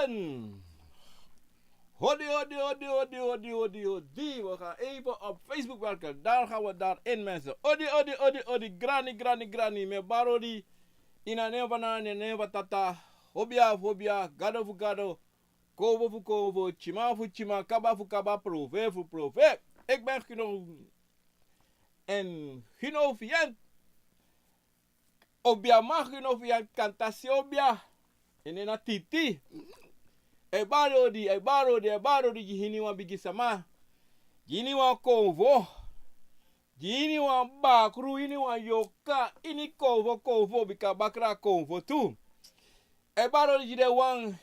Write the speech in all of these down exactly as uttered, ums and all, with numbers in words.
Hmm. Odi, odi, odi, odi, odi, odi, odi. We gaan even op Facebook werken. Daar gaan we daar in, mensen. Odi, odi, odi, odi. Grani, grani, grani. Mi e bari odi. Ini a nen fu Nana, ini a nen fu Tata. Obia fu obia. Gado fu gado. Konfo fu konfo. Tyiman fu tyiman. Kaba fu kaba. Profe fu profe. Ik ben Gino. En Gino Fiant. Obia, ma Gino Fiant, kantasi obia. En na Titi. E bari odi, e bari odi, e bari odi gi iniwan bigi sama. Gi iniwan konfo. Gi iniwan bakru, iniwan yorka, ini konfo, konfo, bika bakra konfo tu. E bari odi gi den wan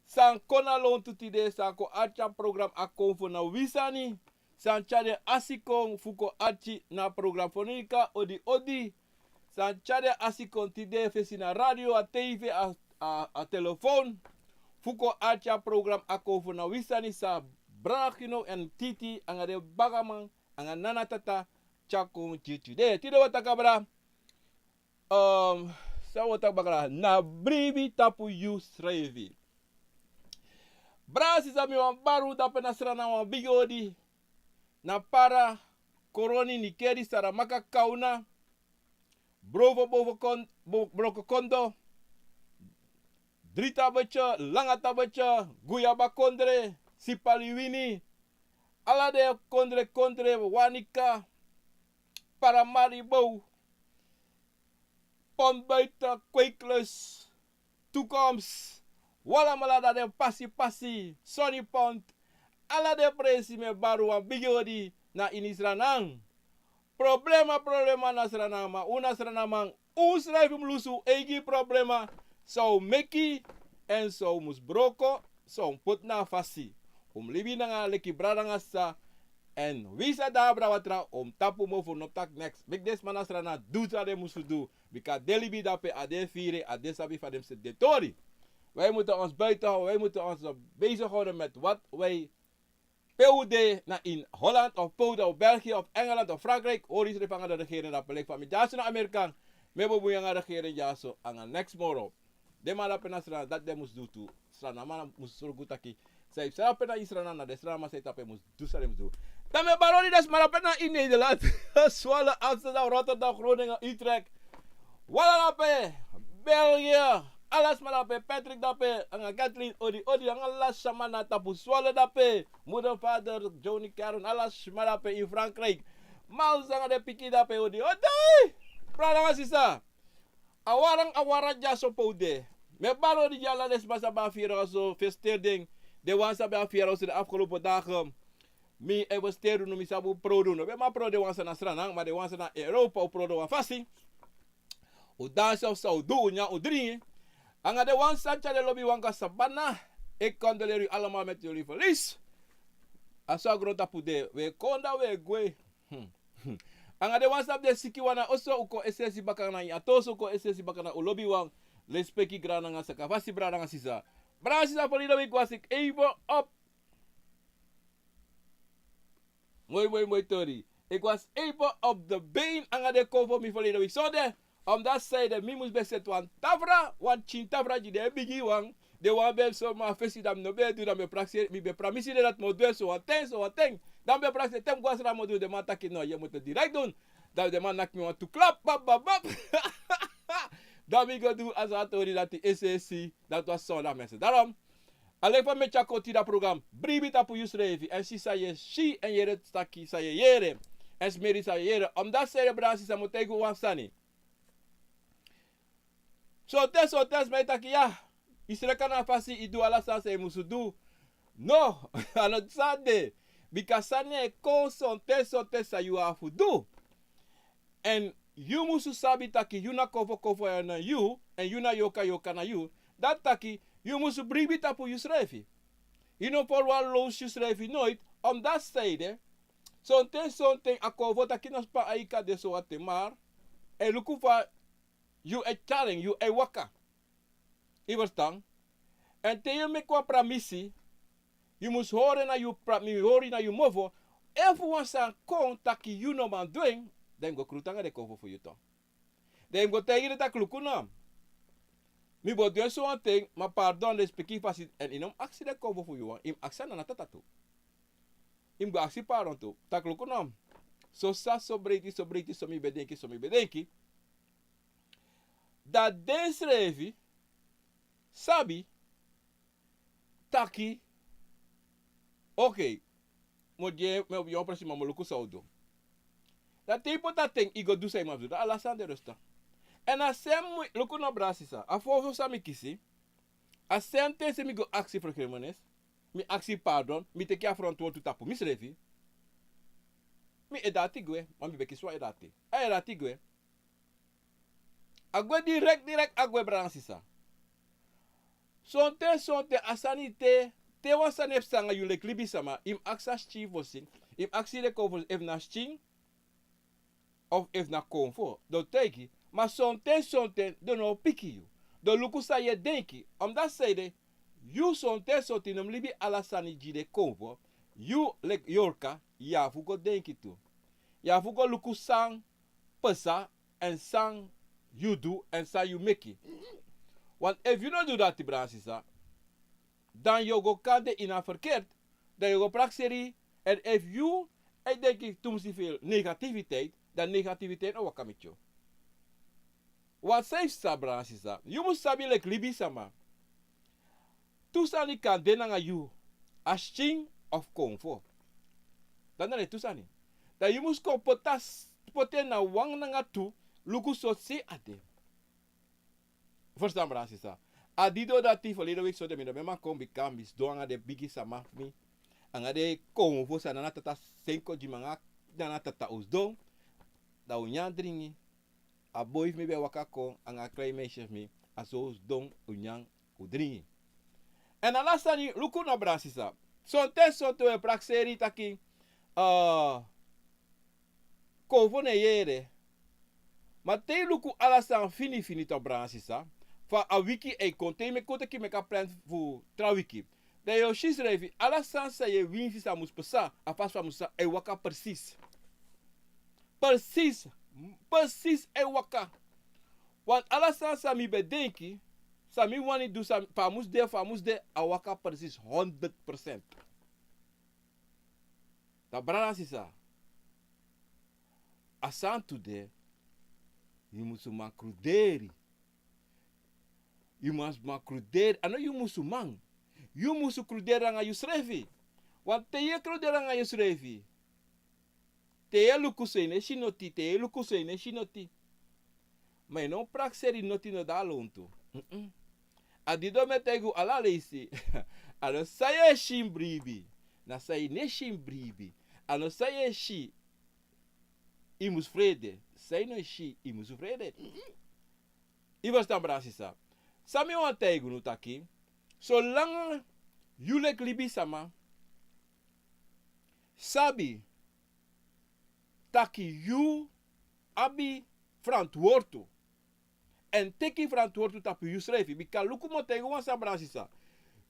san kon na lontu tide, san kon arki a program A Konfo na Wi Sani. San tyari den asi kon fu kon arki na a program Fonika Odi Odi. San tyari den asi kon tide, fesi na radio, a tv, a, a, a telefon. Fu kon arki a program A Konfo na Wi Sani, san brada Gino en Titi, anga den bakaman, anga Nana, Tata, tyari kon gi tide. Tide wi o taki, brada. Um, san wi o taki baka, na bribi tapu yusrefi. Brada, sisa, mi wani bari un dape na Sranan wan bigi odi. Na Para, Koroni, Nickerie, Saramaka, Kauna, Brovo, Brovo kon-, Bo-, Brokokondo, Drie Tabetje, Langa Tabetje, Guyaba Kondre, Sipaliwini, ala den kondre, kondre, Wanica, Paramaribo, Pontbuiten, Kweeklust, Toekomst, wi alamala, dan den pasi pasi, Sonny Pont, ala den presi, mi e bari un wan bigi odi na ini Sranan. Problema, problema na Sranan, ma un na Srananman, unsrefi mus lusu un eigi problema san un meki, èn san un mus broko, san un poti na a fasi. Un mus libi nanga leki brada nanga sisa, èn wi san de abra watra, un mus tapu mofo, no taki neks. Meki den sma na Sranan du san den musu du, bika den libi dape, a den firi, a den sabi fa den mus seti den tori. Wij moeten ons buiten houden, wij moeten ons bezighouden met wat wij, pe un de, na in Holland of pe un de, of België of Engeland of Frankrijk, hori yusrefi anga de regering dape. Leki fa mi dyaso na Amerika, mi e bemui anga regering dyaso, anga neks moro. Den man dape na Sranan, dati den mus du tu. Srananman mus sorgu taki, san e psa dape na ini Sranan, na den Srananman san e tapu en mus du san den mus du. Dan mi e bari odi den sma dape na ini Nederland. Zwolle, Amsterdam, Rotterdam, Groningen, Utrecht. Wi ala dape, België, ala sma dape, Patrick dape, anga Kathleen, odi, odi, anga ala sma na tapu Zwolle dape. Moeder, vader, Johnny, Karen, ala sma dape in Frankrijk. Ma un sanga den pikin dape, odi, odi. Brada nanga sisa. A wara, a wara dyaso pe un de. Mi e bari odi gi ala den sma san ben a firi a so, feliciteer den. Den wan san ben a firi a so den afgelopen dagen. Mi e feliciteer unu, mi sabi un proud unu. Un no ben man proud den wan san na Sranan, ma den wan san na Europa un proud wan fasi. Un dansi of san un du, un nyan, un dringi. Anga den wan san tyari den lobiwan go a sabana. Ik condoleer u allemaal met jullie verlies. A so a grontapu de, un e kon, dan un e gwe. Hmm. Anga den wan san abi den sikiwan na oso, un kon esesi baka na ini a toso, un kon esesi baka na un lobiwan. Lespeki, grani nanga sakafasi, brada nanga sisa. Brada nanga sisa, verleden week was ik even op. Moi, moi, moi tori. Ik was even op de been anga den konfo mi verleden week zonde. Omdat zij de, mi mus ben seti wan tafra, wan pikin tafra gi den bigi wan. Den wan ben so, ma fesi dan mi no ben du, dan mi ben prakseri, mi ben pramisi den dati mi o du en so wan ten, so wan ten. Dan mi ben prakseri, te mi go a Sranan mi o du, den man taki no, je moet het direct doen. Dan den man naki mi wantu klap, bap, bap, bap. Dan mi go du a so a tori dati esesi, dati wan zondag, mensen. Daarom, a leki fa mi e tyari kon tide a program, bribi tapu yusrefi, èn si san yu e si, èn yere taki san yu e yere, èn smeri san yu e yere. Omdat seri, brada nanga sisa, mi o taigi un wan sani. Sonten, sonten sma e taki ya, yu sreka na a fasi, yu du ala sani san yu musu du. No, a no san de. Bika sani e kon sonten, sonten san yu abi fu du. Èn yu musu sabi taki yu na konfo, konfo na yu, èn yu na yorka, yorka na yu. Dati taki yu musu bribi tapu yusrefi. Yu no verwaarloos yusrefi nooit, omdat zij de, sonten, sonten a konfo taki no span a ika de so wan ten, maar e luku fa yu e tyari en, yu e waka. Yu e ferstan? Èn te yu meki wan pramisi, yu mus hori na yu pra-, mi hori na yu mofo. Efu wan sani kon taki yu no man du en, dan yu mus go krutu nanga den konfo fu yu tu. Dan yu mus go taigi den taki luku no. Mi bo du en so wan ten, ma pardon, respeki fasi, èn i no mus aksi den konfo fu yu wan, i mus aksi a nana tata tu. I mus go aksi pardon tu. Tak' luku no. So sa, so breiti, so breiti, so mi ben denki, so mi ben denki. Dan den srefi sabi taki, okei, mi o gi en, mi o gi en opo, ma mi o luku san un du. Dan te i poti a ten, i go du san i mus du, dan ala sani de resta. Èn a sem, luku no, brada sisa, a foso san mi kisi, a sem ten san mi go aksi fergifenis, mi aksi pardon, mi teki a ferantwortu tapu misrefi. Mi e dati gwe, ma mi ben kisi wan e dati. A e dati gwe. A gwe direkt, direkt a gwe, brada sisa. Sonten, sonten a sani te, te wan sani e psa nanga yu leki libisama, i mus aksi a skin fosi, i mus aksi den konfo fosi, efu na skin, of efu na konfo, den o taigi. Ma sonten, sonten den no o piki yu. Den o luku san yu e denki. Omdati sanede, yu sonten, sonten no mus libi ala sani gi den konfo. Yu leki yorka, yu abi fu go denki tu. Yu abi fu go luku san pasa, èn san yu du, èn san yu meki. Want efu yu no du dati, brada sisa, dan yu o go kande ini a ferkert, dan yu o go prakseri, èn efu yu e denki tumsi fu negativiteit, dan negativiteit o waka miti yu. Want san yu sabi, brada sisa, yu mus sabi leki libisama. Tu sani kan de nanga yu, a skin of konfo. Dan na den tu sani. Dan yu mus kon poti a s-, poti en na wan nanga tu, luku sortu sei a de. Ferstan, brada sisa. A didon dati, ferleden wiki sonde mi no ben man kon bika mi sidon nanga den bigi sama fu mi. Nanga den konfo san nana tata seni kon gi mi nanga nana tata o sidon. Dan un nyan dringi. A boi fu mi ben waka kon nanga a klein meisje fu mi, a so un sidon, un nyan, un dringi. Èn ala sani, luku no, brada sisa. Sonten, sonten un e prakseri taki, eh, konfo no e yere. Ma te yu luku ala sani fini fini, to, brada sisa, fa a wiki e kon, te yu meki, kon teki meki a plan fu tra wiki. Dan yu o si srefi, ala sani san yu e winsi san mus pasa, a fasi fa a mus pasa, e waka presis. Presis, presis e waka. Want ala sani san mi ben denki, san mi wani du, san fa a mus de, fa a mus de, a waka presis honderd procent. Dan, brada sisa, a sani tu de, yu musu man kruderi. Yu musu man kruderi. A no yu musu man. Yu musu kruderi nanga yusrefi. Want te yu e kruderi nanga yusrefi, te yu e luku so yu no e si noti, te yu e luku so yu no e si noti. Ma yu no prakseri noti, no de a lontu. Mm-mm. A didon mi e taigi un ala leisi. A no san yu e si yu mus bribi. Na san yu no e si yu mus bribi. A no san yu e si yu mus frede. San yu no e si yu mus frede. Mm-mm. Yu ferstan, brada sisa. San mi wani taigi unu taki, solanga yu leki libisama sabi taki yu abi ferantwortu. Èn teki ferantwortu tapu yusrefi. Bika luku, mi o taigi wan sani, brada sisa.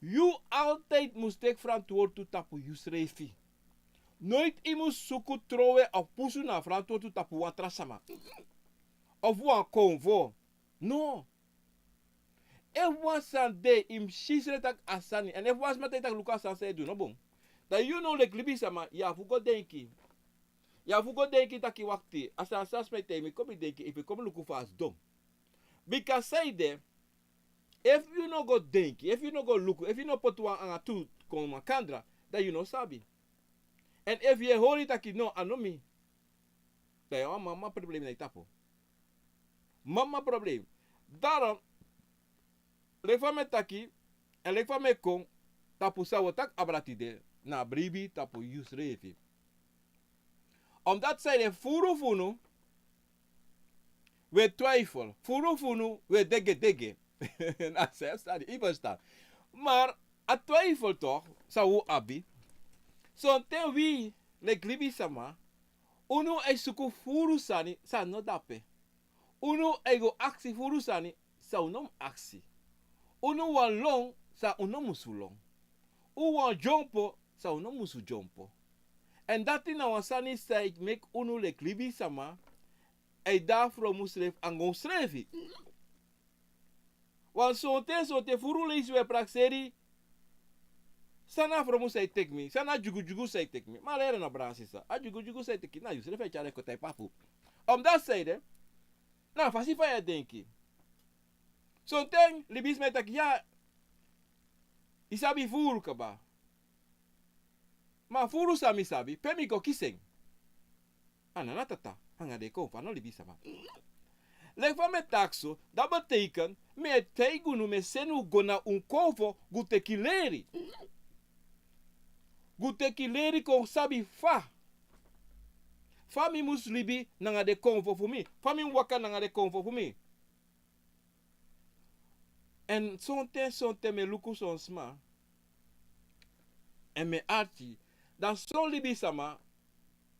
Yu altijd mus teki ferantwortu tapu yusrefi. Noiti yu mus suku trowe of pusu na ferantwortu tapu wan tra sama. Of wan konfo. No. Efu wan sani de, yu mus si srefi taki a sani. Èn efu wan sma taigi taki luku a sani san yu e du no bun. Dan yu now leki libisama, yu abi fu go denki. Yu abi fu go denki taki wakti. A sani san sma e taigi mi, kon mi denki, efu kon mi luku fa a sidon. Bika sanede, efu yu no go denki, efu yu no go luku, efu yu no poti wan nanga tu kon makandra, dan yu no sabi. Èn efu yu e hori taki no, a no mi. Dan yu abi wan mama problem na yu tapu. Mama problem. Daarom, leki fa mi e taki, èn leki fa mi e kon, tapu san wi o taki abra tide, na bribi tapu yusrefi. Omdati sanede furu fu unu, wi e twijfel. Furu fu unu, wi e degedege. Na srefi sani, yu ferstan. Ma a twijfel toch, san wi abi. Sonten wi, leki libisama, unu e suku furu sani san no de ape. Unu e go aksi furu sani san un no mus aksi. Unu wani lon san un no musu lon. Un wani dyompo san un no musu dyompo. Èn dati na wan sani san e meki unu leki libisama e de a fromu srefi anga unsrefi. Wan sonten, sonten furu leisi wi e prakseri. San na a fromu san e teki mi, san na a dyugudyugu san e teki mi. Ma leri na brada sisa, a dyugudyugu san e teki na yusrefi e tyari en kon tapu afu. Omdati san ede, na a fasi fa yu e denki. Sonten libisma e taki ya, i sabi furu kaba. Ma furu san mi sabi, pe mi go kisi en? A nana tata anga den konfo, a no libisama. Leki fa mi e taki so, dati betekent mi e taigi unu, mi e seni un go na un konfo, go teki leri. Go teki leri kon sabi fa, fa mi mus libi nanga den konfo fu mi, fa mi mus waka nanga den konfo fu mi. Èn sonten, sonten mi e luku son sma. Èn mi e arki, dan son libisama,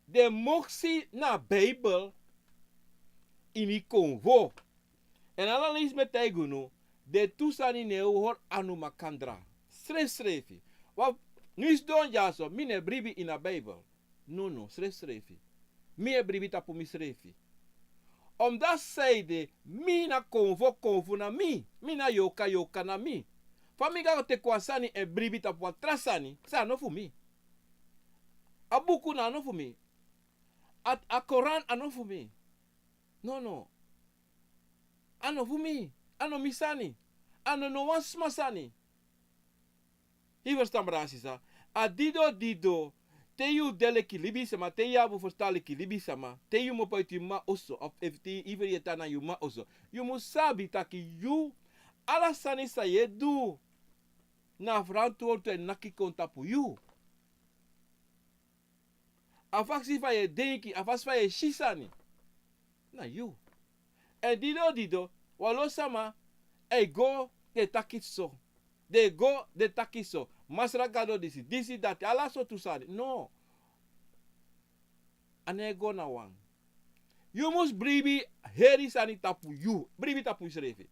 den moksi na Bijbel ini konfo. Èn ala leisi mi e taigi unu, den tu sani no e hori anu makandra. Srefsrefi. Wan, mi sidon dyaso, mi no e bribi ini a Bijbel. Nono, srefsrefi. Mi e bribi tapu misrefi. Omdati san ede, mi na konfo, konfo na mi. Mi na yorka, yorka na mi. Fa mi go teki wan sani èn bribi tapu wan tra sani san a no fu mi? A buku na a no fu mi. A, a Koran a no fu mi. Nono. A no fu mi. A no mi sani. A no no wan sma sani. Yu ferstan, brada, sisa? A dido dido, te yu de leki libisama, te yu abi ferstan leki libisama, te yu mopo eti yu m'ma oso, of efu te yu feri e tan na yu m'ma oso, yu mus sabi taki yu, ala sani san yu e du, na a ferantwortu e naki kon tapu yu. A fasi fa yu e denki, a fasi fa yu e si sani, na yu. Èn dido dido, wan lo sama e go, den e taki so. Den e go, den e taki so. Masra Gado disi, disi dati, ala sortu sani. No. A no e go na wan. Yu mus bribi heri sani tapu yu. Bribi tapu yusrefi.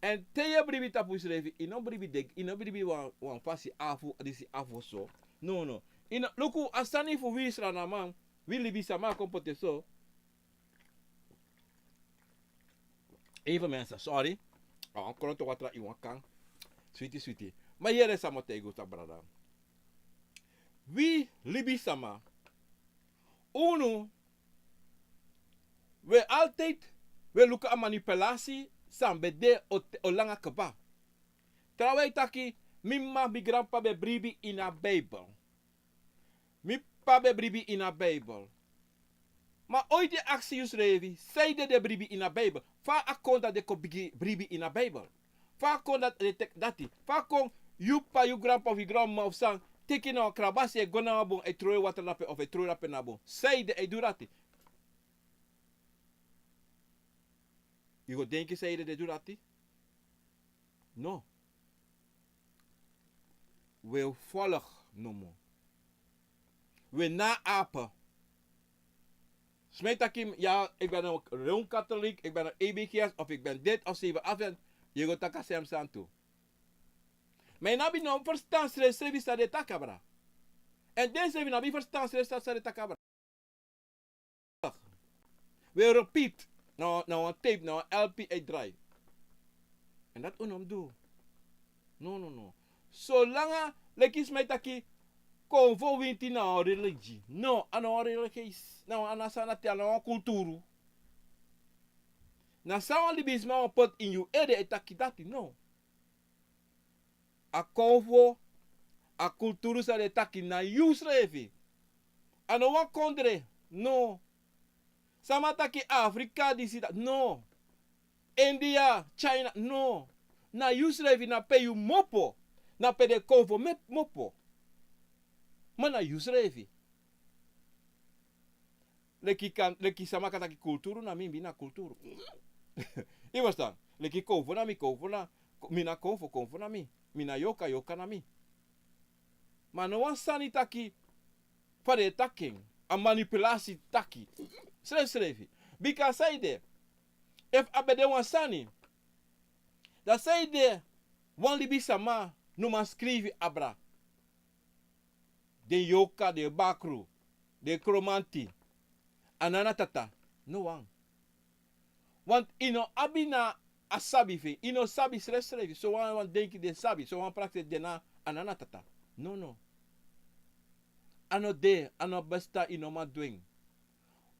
Èn te yu e bribi tapu yusrefi, yu no bribi den, yu no bribi wan, wan fasi afu, disi afu so. No, no. Yu no, luku a sani fu wi Sranan man, wi libisama kon poti en so. Even mensen, sorry. A wan klonto watra ini wan kan. Switi, switi. Ma yere san mi o taigi unu, brada. Wi libisama, unu, wi e altijd, wi e luku a manipulasi san ben de o, o langa kaba. Trawan e taki, mi m'ma, mi granp'pa ben bribi ini a Bijbel. Mi p'pa ben bribi ini a Bijbel. Ma oiti yu e aksi yusrefi, sanede den bribi ini a Bijbel? Fa a kon dati den kon bigin bribi ini a Bijbel? Fa a kon dati den teki dati? Fa a kon yu p'pa, yu granp'pa, fu yu granm'ma, fu san, teki na wan krabasi, e go na wan bon, e trowe watra drape, of e trowe drape na bon? Sanede e du dati? Yu go denki sanede den du dati? No. Wi e folg nomo. Wi e naape. Sma e taki, ya, ik ben een Rooms-Katholiek, ik ben een E B G S, of ik ben dit of zeven Advent. Yu go taki a sem sani tu. Ma yu no abi no ferstan srefsrefi san den e taki, brada. Èn den srefi no abi ferstan srefsrefi san den e taki, brada. Wi e repeat. Na, na wan tape, na wan L P e drai. Èn dati un no mus du. No, no, no. Solanga, leki sma e taki, konfo winti na wan religi. No, a no wan religieus. Na wan, a no sani dati, a no wan kulturu. Na san wan libisma wani poti ini yu ede e taki dati, no. A konfo, a kulturu san den e taki na yusrefi. A no wan kondre, no. Sama taki Afrika, disi, dati, no. India, China, no. Na yusrefi, na pe yu m'opo. Na pe den konfo m'opo. Ma na yusrefi. Leki kan, leki sama kan taki kulturu na mi, mi na kulturu. Yu ferstan? Leki konfo na mi, konfo na, mi na konfo, konfo na mi. Mi na yorka, yorka na mi. Ma no wan sani taki fa den e taki en. A manipulasi taki. Srefsrefi. Bika sanede, efu a ben de wan sani, dan sanede wan libisama no man skrifi abra. Den yorka, den bakru, den kromanti, a nana tata, no wan. Want yu no abi na a sabi fu en. Yu no sabi srefsrefi. Sowan wan denki den sabi. Sowan prakseri den na a nana tata. Nono. A no de, a no bestan, yu no man du en.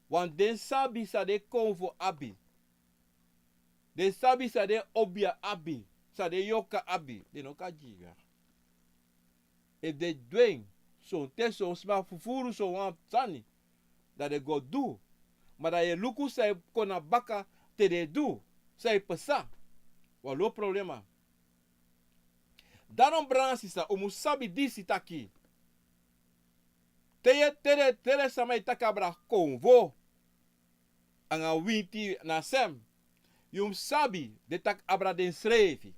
Want den sabi san den konfo abi. Den sabi san den obia abi. San den yorka abi. Den no kan gi yu. Efu den du en, sonten son sma fufuru sowan sani, dan den go du. Ma dan yu e luku san e kon na baka te den du, san e pasa. Wan lo problema. Daarom brada nanga sisa, un mu sabi disi taki. Te yu e, te den, te den sama e taki abra konfo anga winti na sem. Yu mu sabi, den taki abra densrefi.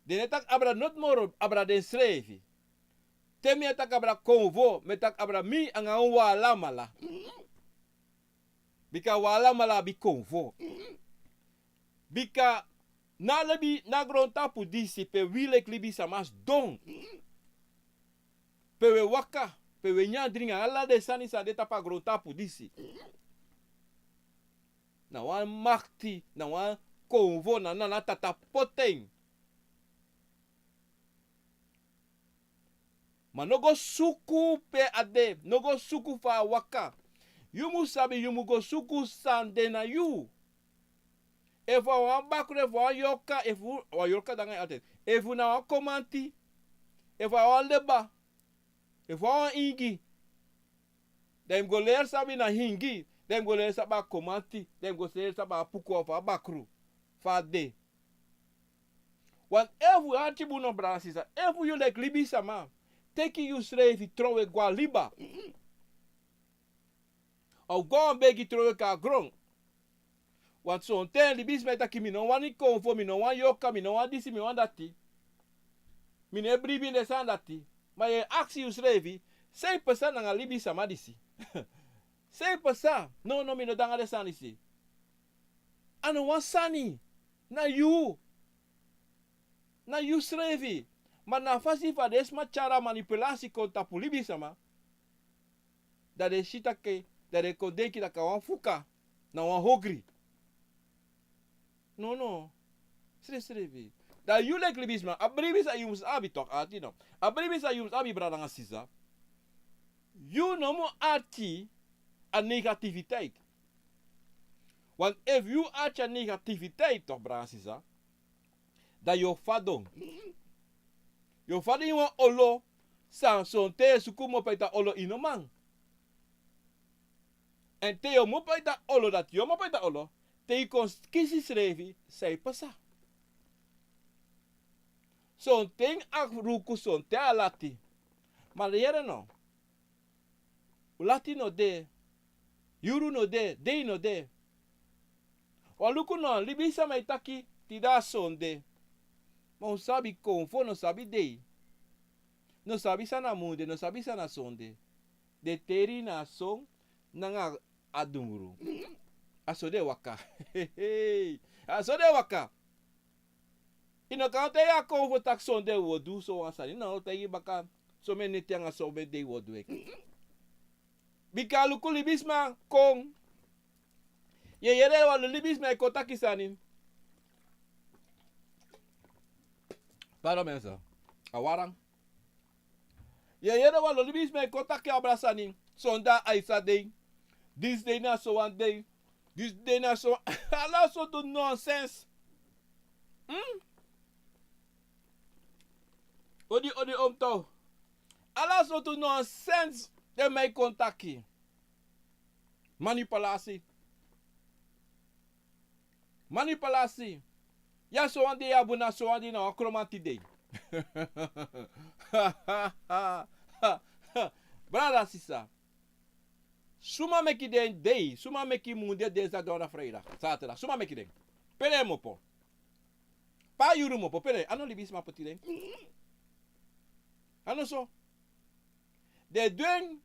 Den no e taki abra noti moro, abra densrefi. Te mi e taki abra konfo, mi e taki abra mi anga un alamala. Bika un alamala abi konfo. Bika na libi na grontapu disi pe wi leki libisama sidon. Pe wi e waka, pe wi e nyan dringi, ala den sani san de tapu a grontapu disi. Na wan makti, na wan konfo, na, na, na tata poti en. Ma no go suku pe a de, no go suku fa a waka. Yu mu sabi, yu mu go suku san de na yu. Efu a wan bakru, efu a wan yorka, efu a wan yorka dan nanga yu altijd. Efu na wan komanti, efu a wan leba, efu a wan ingi. Dan yu mu go leri sabi na ingi, dan yu mu go leri sabi a komanti, dan yu mu go leri sabi a puku of a bakru. Fa a de. Want efu yu arki bun, no, brada sisa, efu yu leki libisama, teki yusrefi trowe go a liba. Of go a wan begi trowe kon a gron. Want sonten libisma e taki mi no wani konfo, mi no wani yorka, mi no wani disi, mi wani dati. Mi no e bribi ini den sani dati. Ma yu e aksi yusrefi, san e pasa nanga libisama disi? San e pasa? No, no, mi no de nanga den sani disi. A no wan sani. Na yu. Na yusrefi. Ma na a fasi fa den sma tyari a manipulasi kon tapu libisama. Dan den si taki, dan den kon denki taki a wan fuka, na wan ogri. No, no. Srefsrefi. Dan yu leki libisma, a bribi san yu mus abi, toch, arki, no? A bribi san yu mus abi, brada nanga sisa. Yu no mu arki a negativiteit. Want efu yu arki a negativiteit, toch, brada nanga sisa, dan yu o fadon. Yu o fadon ini wan olo san sonten yu e suku mopo uiti a olo, yu no man. Èn te yu o mopo uiti a olo, dati yu o mopo uiti a olo, te yu kon kisi yusrefi, san e pasa? Sonten a luku, sonten a lati. Ma yere no. Lati no de, yuru no de, dei no de. Wan luku no, libisma e taki tide a sonde. Ma un sabi konfo no sabi dei. No sabi san na munde, no sabi san na sonde. Den teri na son nanga a dungru. A so den e waka. A so den e waka. Yu no kan taigi a konfo taki sonde wi o du so wan sani. No, taigi baka someni neti anga someni dei wi o du en. Bika luku libisma kon. Yu e yere wan libisma e kon taki sani. Pardon, mensen. A warang. Yu e yere wan libisma e kon taki abra sani. Sonde a Aisa dei. Disi dei na so wan dei. Disi dei na so wan. Ala sortu nonsens. Hmm? Odi, odi, omto. Ala sortu nonsens den man e kon taki. Manipulasi. Manipulasi. Ya so wan dei ya bun, na so wan dei na wan kromanti dei. Brada, sisa. Suma meki den dei, suma meki munde, dinsdag, donderdag, vrijdag, zaterdag. Suma meki den. Pe den mopo. Pe a yuru mopo, pe den. A no libisma poti den. A no so. Den du en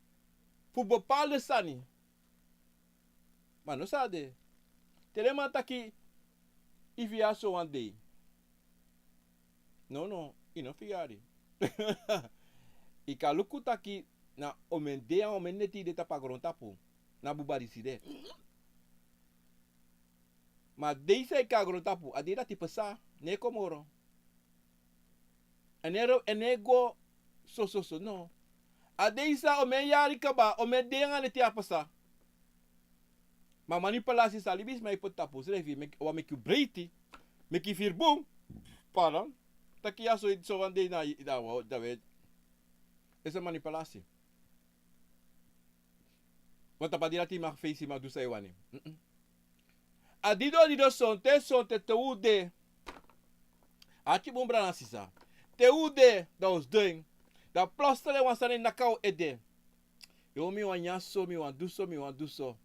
fu bepaalde sani. Ma no so a de. Te den man taki, i firi a so wan dei. No, no, i no firi en. I kan luku taki na omeni dei, omeni neti de tapu a grontapu. Na buba disi de. Ma a dei san e kon na grontapu, a dei dati pasa, no e kon moro. Èn no e go sososo, no. A dei san, omeni yari kaba, omeni dei anga neti a pasa. Ma manipulasi san libisma e poti tapu srefi, meki, wan meki yu breiti, meki yu firi bun. Pardon. Taki ya so, so wan dei na, na, na we. Ese manipulasi. Wan tapu a dei dati yu mag feisi, yu mag du san yu wani. Mm-mm. A dido, dido, sonten, sonten te un de. Arki bun, brada nanga sisa. Te un de, dan un sidon. Dan plotseling wan sani naki na un ede. Yo, mi wani nyan so, mi wani du so, mi wani du so.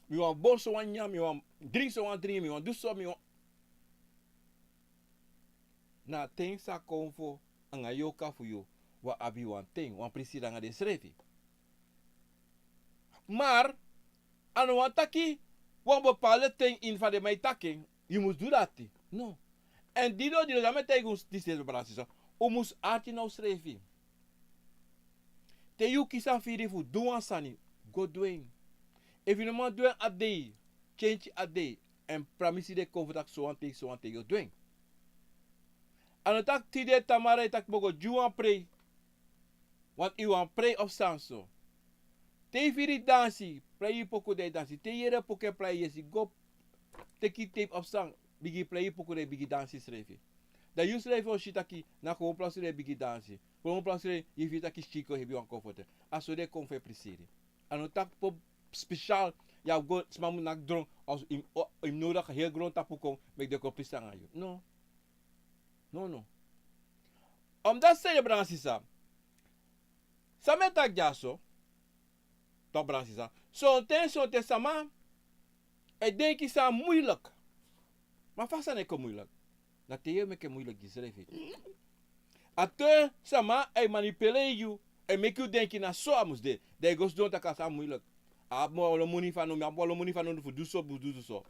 Mi wani bon so wan nyan, mi wani dringi so wan dringi, mi wani du so, mi wani. Na a ten san kon fu anga yoka fu yu, wan abi wan ten, wan prisiri anga densrefi. Maar, a no wani taki, wan bepaalde ten ini fa den man e taki en, yu mus du dati. No. Èn dido, dido, dan mi e taigi un disi, brada nanga sisa. Un mus arki na unsrefi. Te yu kisi a firi fu du wan sani, go du en. Efu yu no man du en a dei, kenki a dei, èn pramisi den kon fu taki so wan ten, so wan ten yu o du en. A no taki tide tamara yu taki bo go gi wan prei. Want yu wani prei of san so. Te yu firi dansi, prei yu poku dan yu dansi. Te yu yere poku e prei, yesi, go teki tape of san, bigin prei yu poku dan yu bigin dansi srefi. Dan yu srefi o si taki na kon wan plasi den bigin dansi. Kon wan plasi den yu firi taki skin kon hebi wan kon fu ten. A so den kon fu e prisiri. A no taki po speciaal, yu abi go sma mus naki dron, of yu, o, yu mus nodigi heri grontapu kon, meki den kon prisiri anga yu. No. No, no. Omdat san yu, brada nanga sisa. San mi e taki dyaso. Toch, brada nanga sisa. Sonten, sonten sama e denki san moeilijk. Ma fa sani e kon moeilijk? Na te yu e meki en moeilijk gi yusrefi. A te sama e manipuleer yu, e meki yu denki na so a mus de. Dan yu go sidon taki a sani moeilijk. A abi wan lo moni fanowdu, mi abi wan lo moni fanowdu fu du so, fu du so.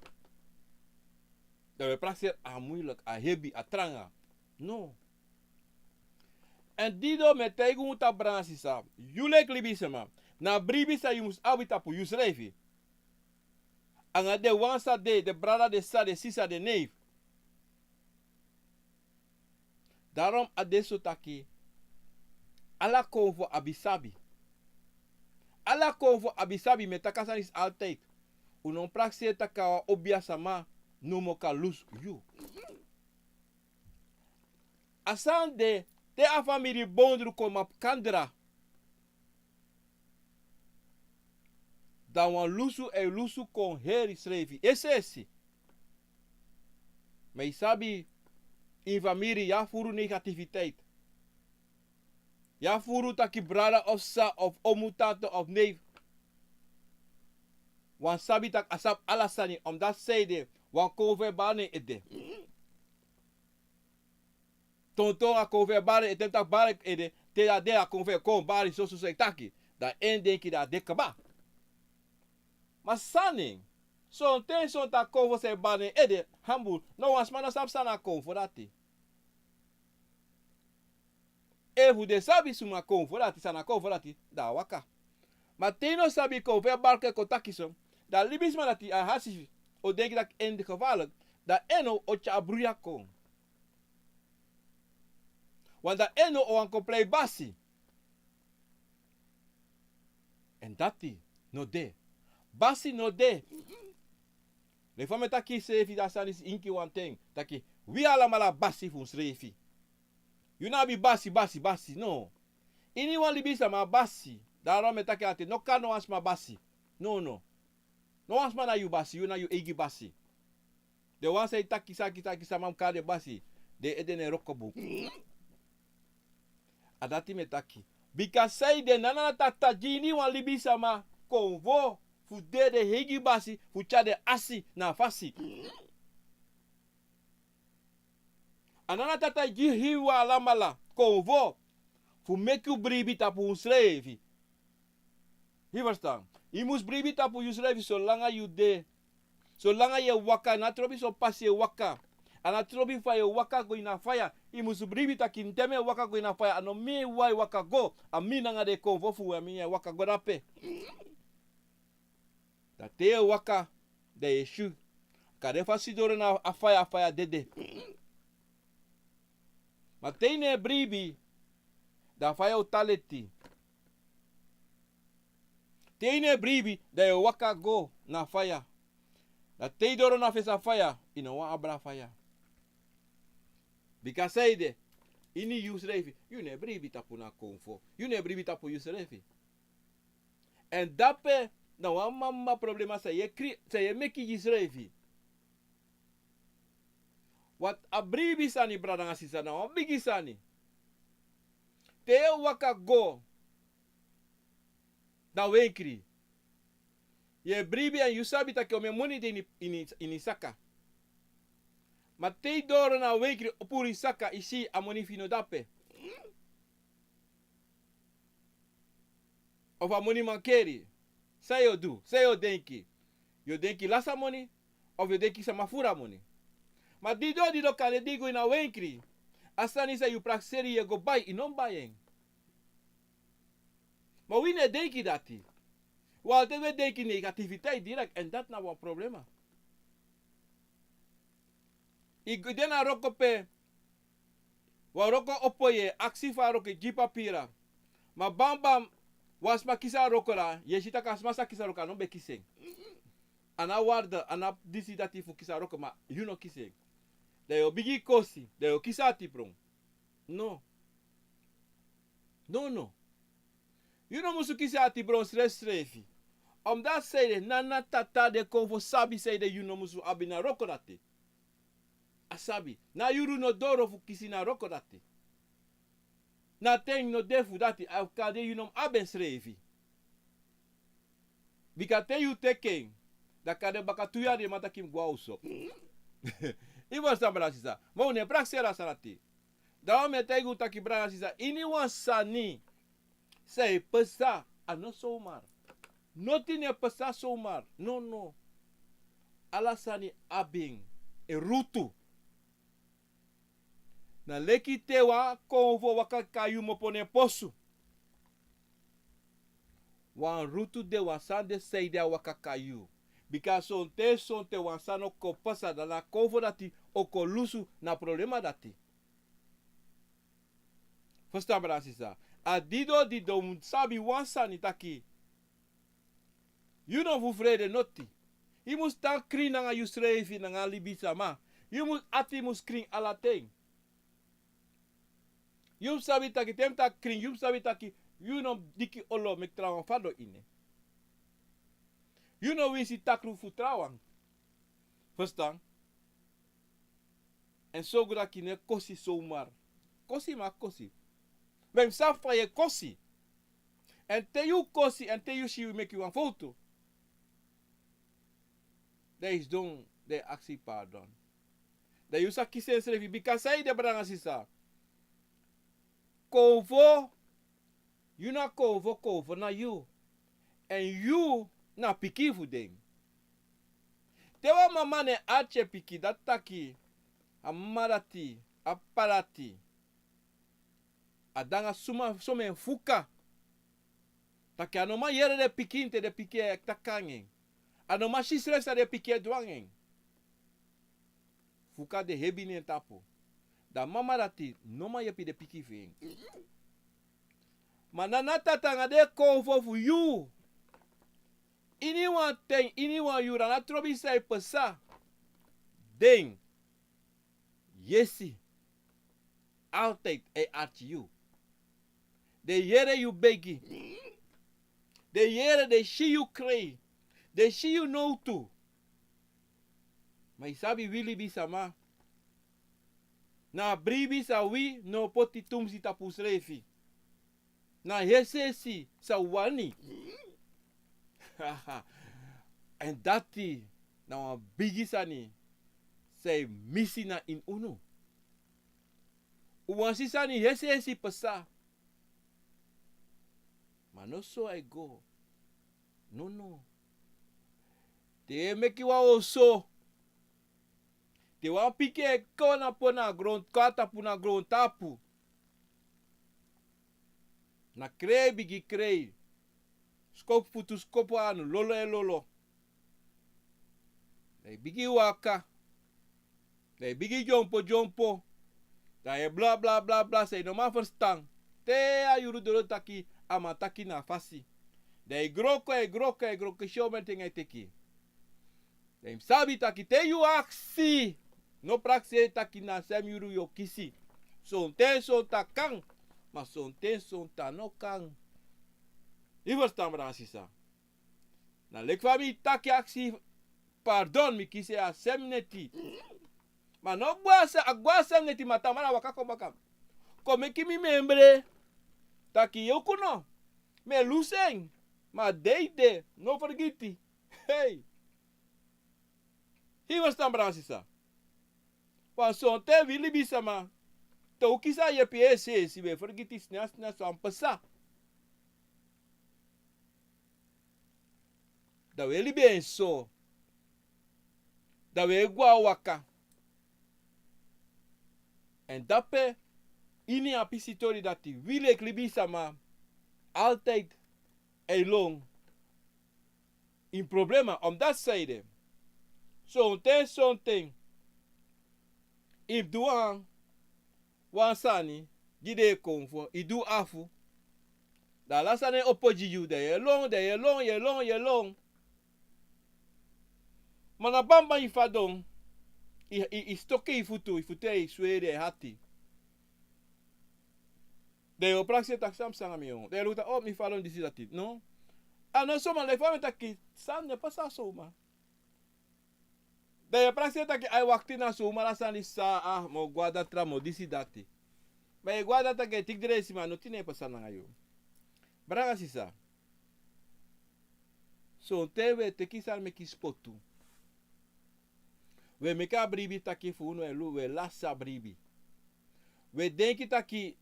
Dan wi e prakseri a moeilijk, a hebi, a tranga. No. Èn dido, mi e taigi unu, brada nanga sisa. Yu leki libisma, na bribi san yu mus abi tapu yusrefi. Anga den wan san de, den brada, den sisa, den sisa, den neef. Daarom a de so taki, ala konfo abi sabi. Ala konfo abi sabi, mi e taki a sani disi altijd. Un no mus prakseri taki a wan obiasma nomo kan lusu yu. A sani de, te a famiri bondru kon makandra, dan wan lusu e lusu kon heri srefi. Es'esi. Ma yu sabi, ini famiri yu abi furu negativiteit. Yu abi furu taki brada of sisa of omu, tata of neef. Wan sabi taki a sabi ala sani, omdat san ede, wan konfo e bari na en ede. Tonton, a konfo e bari, e ten taki bari ede, te a de a konfo e kon bari soso san e taki. Dan en denki dan a de kaba. Ma sani, sonten, sonten a konfo san e bari na en ede, humble, no wan sma no sabi san na a konfo dati. Efu den sabi suma konfo dati, san na konfo dati, dan a waka. Ma te yu no sabi konfo e bari, e kon taki so, dan libisma dati a hasi o denki taki en de gevaarlijk, dan en no o tyari bruya kon. Want dan en no o wani kon prei basi. Èn dati no de. Basi no de. Leki fa mi e taki srefi, dan a sani disi inki wanten. Taki, wi alamala basi fu unsrefi. Yu no abi basi, basi, basi, no. Iniwan libisma basi. Daarom mi e taki altijd, no kari no wan sma basi. No, no. No wan sma na yu basi, yu na yu eigi basi. Den wan san e taki saki, taki sama mus kari den basi, den ede no e wroko bun. A dati mi e taki. Bika san ede, na a Nana Tata gi iniwan libisma konfo fu de den eigi basi, fu tyari den asi na a fasi. A Nana Tata gi iniwan alamala konfo fu meki un bribi tapu unsrefi. Yu e ferstan? Yu mus bribi tapu yusrefi solanga yu de. Solanga yu e waka, a no trobi son pasi yu e waka. A no trobi fa yu e waka go ini a faya. Yu mus bribi taki te mi e waka go ini a faya, a no mi wawan e waka go. A mi nanga den konfo fu mi e waka go drape. Dan te yu e waka, dan yu e si. Kande fa a sidon doro na a faya, a faya dede. Ma te yu no e bribi, dan a faya o tan leti. Te yu no e bribi, dan yu o waka go na a faya. Dan te yu doro na fesi a faya, yu no wani abra a faya. Bika sanede, ini yusrefi, yu no e bribi tapu na konfo. Yu no e bribi tapu yusrefi. Èn dape na wan mama problema san yu e kri-, san yu e meki gi yusrefi. Want a bribi sani, brada nanga sisa, na wan bigi sani. Te yu e waka go na wenkri, yu e bribi èn yu sabi taki omeni moni de ini, ini, ini saka. Ma te yu doro na wenkri, o puru yu saka, yu si a moni fu yu no de ape. Of a moni mankeri. San yu o du? San yu o denki? Yu o denki lasi a moni, of yu o denki sama furu a moni? Ma didon, didon, kande di yu go ini a wenkri, a sani san yu prakseri yu e go bai, yu no mus bai en. Ma wi no e denki dati. Wi altijd wi e denki negativiteit direct, èn dati na wan problema. Yu go de na wroko pe, wan wroko opo, yu e aksi fu a wroko, yu gi papira. Ma bambam, wan sma kisi a wroko, dan yu e si taki a sma san kisi a wroko, a no ben kisi en. A no abi waarde, a no abi disi dati fu kisi a wroko, ma yu no kisi en. Dan yu o bigin kosi, dan yu o kisi atibron. No. No, no. Yu no musu kisi atibron srefsrefi. Omdat sanede, na a tata di e kon fu sabi sanede yu no musu abi na wroko dati. A sabi. Na yuru no doro fu kisi na wroko dati. Na ten no de fu dati, a kande yu no mus abi en srefi. Bika te yu teki en, dan kande baka tu yari den man taki mi go na oso. Yu ferstan, brada sisa. Ma un no e prakseri a sani dati. Daarom mi e taigi un taki, brada sisa, iniwan sani san e pasa, a no zomaar. Nothing no e pasa zomaar. No, no. Ala sani abi en, en rutu. Na leki te wan konfo waka kai yu kmopo na en posu. Wan rutu de, wan sani de sanede a waka kai yu. Bika sonten, sonten wan sani o kon pasa, dan a konfo dati o kon lusu na problema dati. Ferstan, brada sisa. A didon, didon, un mus sabi wan sani taki, yu no fu frede noti. Yu mus tan krin nanga yusrefi, nanga libisama. Yu mus, ati mus krin ala ten. Yu mus sabi taki, te mi taki krin, yu mus sabi taki yu no mus diki olo meki trawan fadon ini en. Yu no winsi takru fu trawan. Ferstan? Èn sorgu taki yu no e kosi zomaar. Kosi, ma kosi. Ma yu mus sabi fa yu e kosi. Èn te yu kosi, èn te yu si yu meki wan fowtu, dan yu sidon, dan yu aksi pardon. Dan yu sa kisi ensrefi, bika sanede, brada nanga sisa. Konfo, yu na konfo, konfo na yu. Èn yu na pikin fu den. Te wan mama no e arki en pikin, dati taki a mama dati, a p'pa dati, a de nanga suma, somen fuka. Taki a no man yere den pikin te den pikin e taki nanga en. A no man si srefi san den pikin e du nanga en. Fuka de hebi na en tapu. Dan a mama dati no man yepi den pikin fu en. Ma na a tata nanga den konfo fu yu. Iniwan ten, iniwan yuru, a no trobi san e pasa. Den yesi, altijd e arki yu. Den yere yu begi. Den yere, den si yu krei. Den si yu nowtu. Ma yu sabi wi libisama, na a bribi san wi no poti tumsi tapu unsrefi. Na yesiyesi san un wani. Èn dati na wan bigi sani san e misi na ini unu. Un wani si sani yesiyesi pasa. Ma no so a e go. Nono. Te yu e meki wan oso, te wan pikin e kon na poti na gron, kon na tapu na grontapu. Na krei bigin krei. Skopu futu, skopu anu, lolo e lolo. Dan yu bigin waka. Dan yu bigin dyompo dyompo. Dan yu e bla bla bla bla, san yu no man ferstan. Te a yuru doro taki a man taki na a fasi. Dan yu e groko, yu e groko, yu e groko, si omeni ten a e teki. Dan yu mus sabi taki te yu aksi, no prakseri taki na sem yuru yu o kisi. Sonten sonten a kan, ma sonten sonten a no kan. Yu ferstan, brada, sisa. Na leki fa mi taki, aksi pardon, mi kisi a sem neti. Ma no gwe a se, a gwe a sem neti, ma tamara waka kon baka. Kon meki mi memre taki yu kuno, mi e lusu en, ma dei de, no fergiti. Hei. Yu ferstan, brada, sisa. Wan sonten wi libisama, te un kisi a yepi, esi esi wi e fergiti sna sna san pasa. Dan wi e libi en so. Dan wi e gwe a waka. Èn dape, ini a pisi tori dati, wi leki libisama altijd e lon ini problema, omdat zij de. Sonten sonten yu mus du wan, wan sani di den e kon fu yu du afu. Dan ala sani e opo gi yu, dan yu e lon, dan yu e lon, yu e lon, yu e lon. Ma na bamban yu fadon, yu, yu, yu stoki yu futu, yu futu e sweri, e hati. Dan yu o prakseri taki san pasa nanga mi, o. Dan yu luku taki, o, mi fadon disi dati. No. A no soma, leki fa mi taki, san no e pasa soma. Dan yu e prakseri taki ai, wakti, na soma, ala sani sa, a, mi o go a datra, mi o disi dati. Ma yu e go a datra, yu e teki dresi, ma noti no e pasa nanga yu. Brada, sisa. Sonten wi e teki sani meki spotu. Wi e meki a bribi taki fu unu e lu, wi e lasi a bribi. Wi e denki taki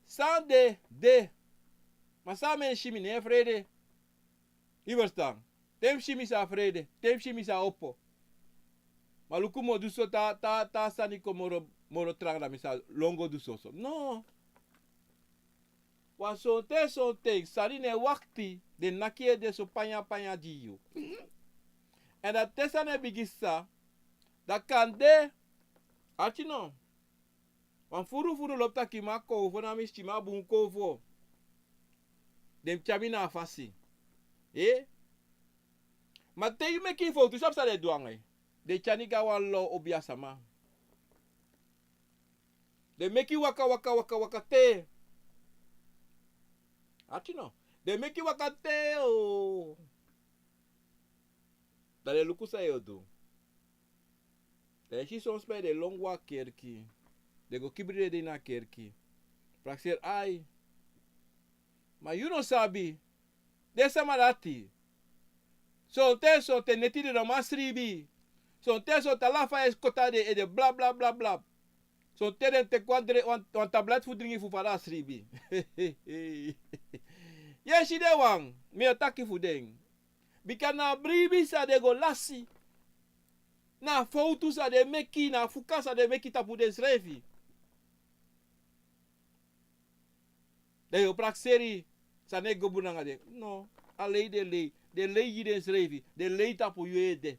san de, de. Ma san mi e si, mi no e frede. Yu ferstan? Te mi si, mi sa frede. Te mi si, mi sa opo. Ma luku, mi o du so, te a, te a, te a sani kon moro, moro tranga, dan mi sa lon go du soso. No. Wan sonten sonten sani no e wakti, den naki ede so panya panya gi yu. Èn dan te sani e bigin sa, dan kande, arki no, wan furu furu lobi taki mi a kowfo, na mi sikin, mi a bun kowfo. Den mus tyari mi na a fasi. Eh? Ma te yu meki fowtu, sabi san den e du nanga yu? Den e tyari yu go a wan lo obiasama. Den meki waka, waka, waka, waka te. Arki no. Den meki waka te, o. Dan den luku san yu o du. Dan yu si son sma, den lon go a kerki. Den go kibri den dei na kerki. Prakseri, ai. Ma yu no sabi. Den sama dati. Sonten, sonten neti den no man sribi. Sonten, sonten ala fa e koti den ede, bla, bla, bla, bla. Sonten den teki wan dre-, wan, wan tablet fu dringi fu fadon a sribi. Yu e si den wan, mi o taki fu den. Bika na a bribi san den go lasi. Na a fowtu san den meki, na a fuka san den meki tapu densrefi. Dan yu o prakseri san no e go bun nanga den. No, a lei den lei. Den lei gi densrefi. Den lei tapu yu ede.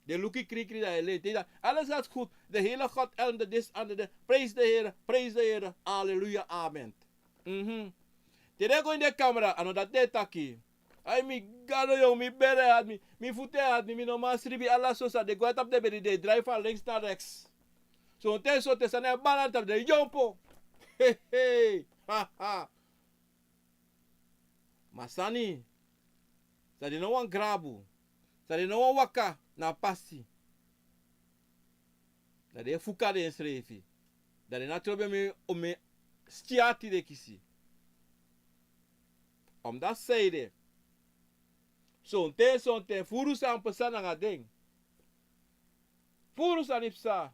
Den luku yu krikri, dan den lei. Te yu taki, alles gaat goed. De Heere God en de dis en de de. Prijs de Heere, prijs de Heere. Halleluja, amen. Mhm. Te den go ini den kamra, a no dati den e taki. Ai, mi Gado, yo, mi bere hati, mi, mi futu e hati, mi, mi no man sribi, ala so san. Den go a tapu den bedi, den e drai fu links na rechts. Sonten, sonten sani e bala tapu den, dyompo. He, he, ha, ha. Ma sani san den no wani grabu, san den no wani waka na a pasi, dan den e fuka densrefi. Dan den no trobi omen, omen sikin ati den kisi. Omdat zij de. Sonten, sonten furu sani pasa nanga den. Furu sani pasa.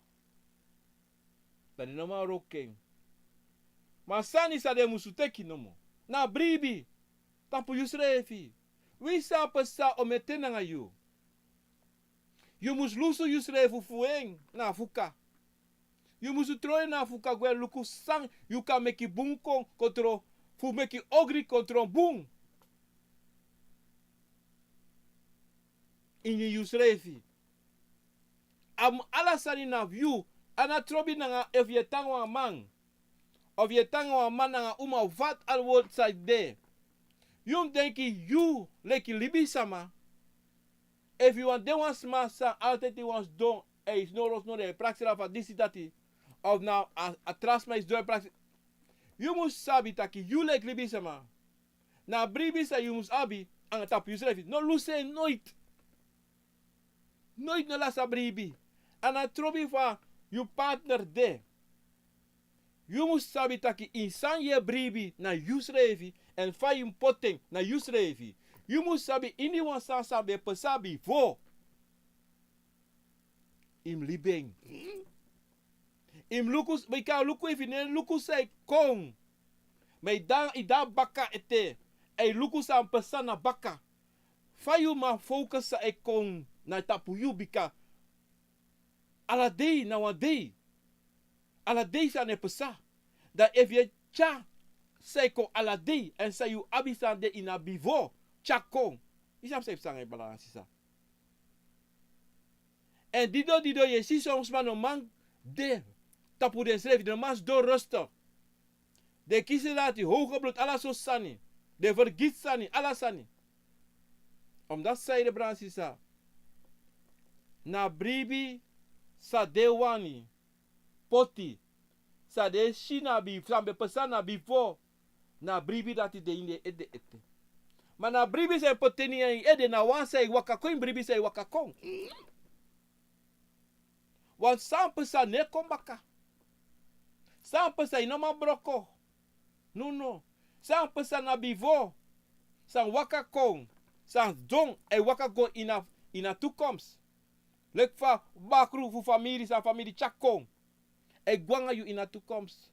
Dan den no man wroko en. Ma a sani san den musu teki nomo, na bribi tapu yusrefi. Winsi sani pasa omen ten nanga yu, yu musu lusu yusrefi fu en na a fuka. Yu musu tron en na a fuka gwe luku san yu kan meki bun kon, kon tron, fu meki ogri kon tron bun. Ini yusrefi. A mu ala sani na fu yu. A no trobi nanga efu yu e tan nanga wan man, of yu e tan nanga wan man nanga uma, of wat ala word san de. Yu mus denki yu leki libisama. Efu yu wani de wan sma san altijd e wani sidon, e sidon rosno, e prakseri fu a disi dati, of na a, a tra sma e sidon e prakseri. Yu mus sabi taki yu leki libisama, na bribi san yu mus abi anga tapu yusrefi. No lusu en noiti. Noiti no lasi a bribi. A no trobi fa yu partner de. Yu mus sabi taki ini san yu e bribi na yusrefi, èn fa yu mus poti en na yusrefi. Yu mus sabi ini wan sani san ben pasa bifo. Yu mus libi en. Yu mus luku, bika luku, efu yu no e luku san e kon, ma yu de, yu de na baka ete, èn yu luku san pasa na baka, fa yu man focus san e kon na tapu yu? Bika ala dei na wan dei. Ala dei sani e pasa. Dan efu yu e tyari san e kon ala dei, èn san yu abi san de ini a bifo, tyari kon. Yu sabi san e pasa nanga yu, brada nanga sisa? Èn didon didon yu e si son sma no man de tapu densrefi, den no man sidon rustig. Den kisi lati, hoge bloed, ala sortu sani. Den fergiti sani, ala sani. Omdat san ede, brada nanga sisa, na bribi san den wani poti, san den si na bifo, san ben pasa na bifo, na bribi dati de ini den ede ete. Ma na bribi san yu poti ini yu ede, na wan san e waka kon, bribi san e waka kon. Wan san pasa no e kon baka. San pasa yu no man broko. No, no. San pasa na bifo, san waka kon, san sidon, e waka go ini a, ini a toekomst. Leki fa bakru fu famiri, san famiri tyari kon, e go nanga yu ini a toekomst.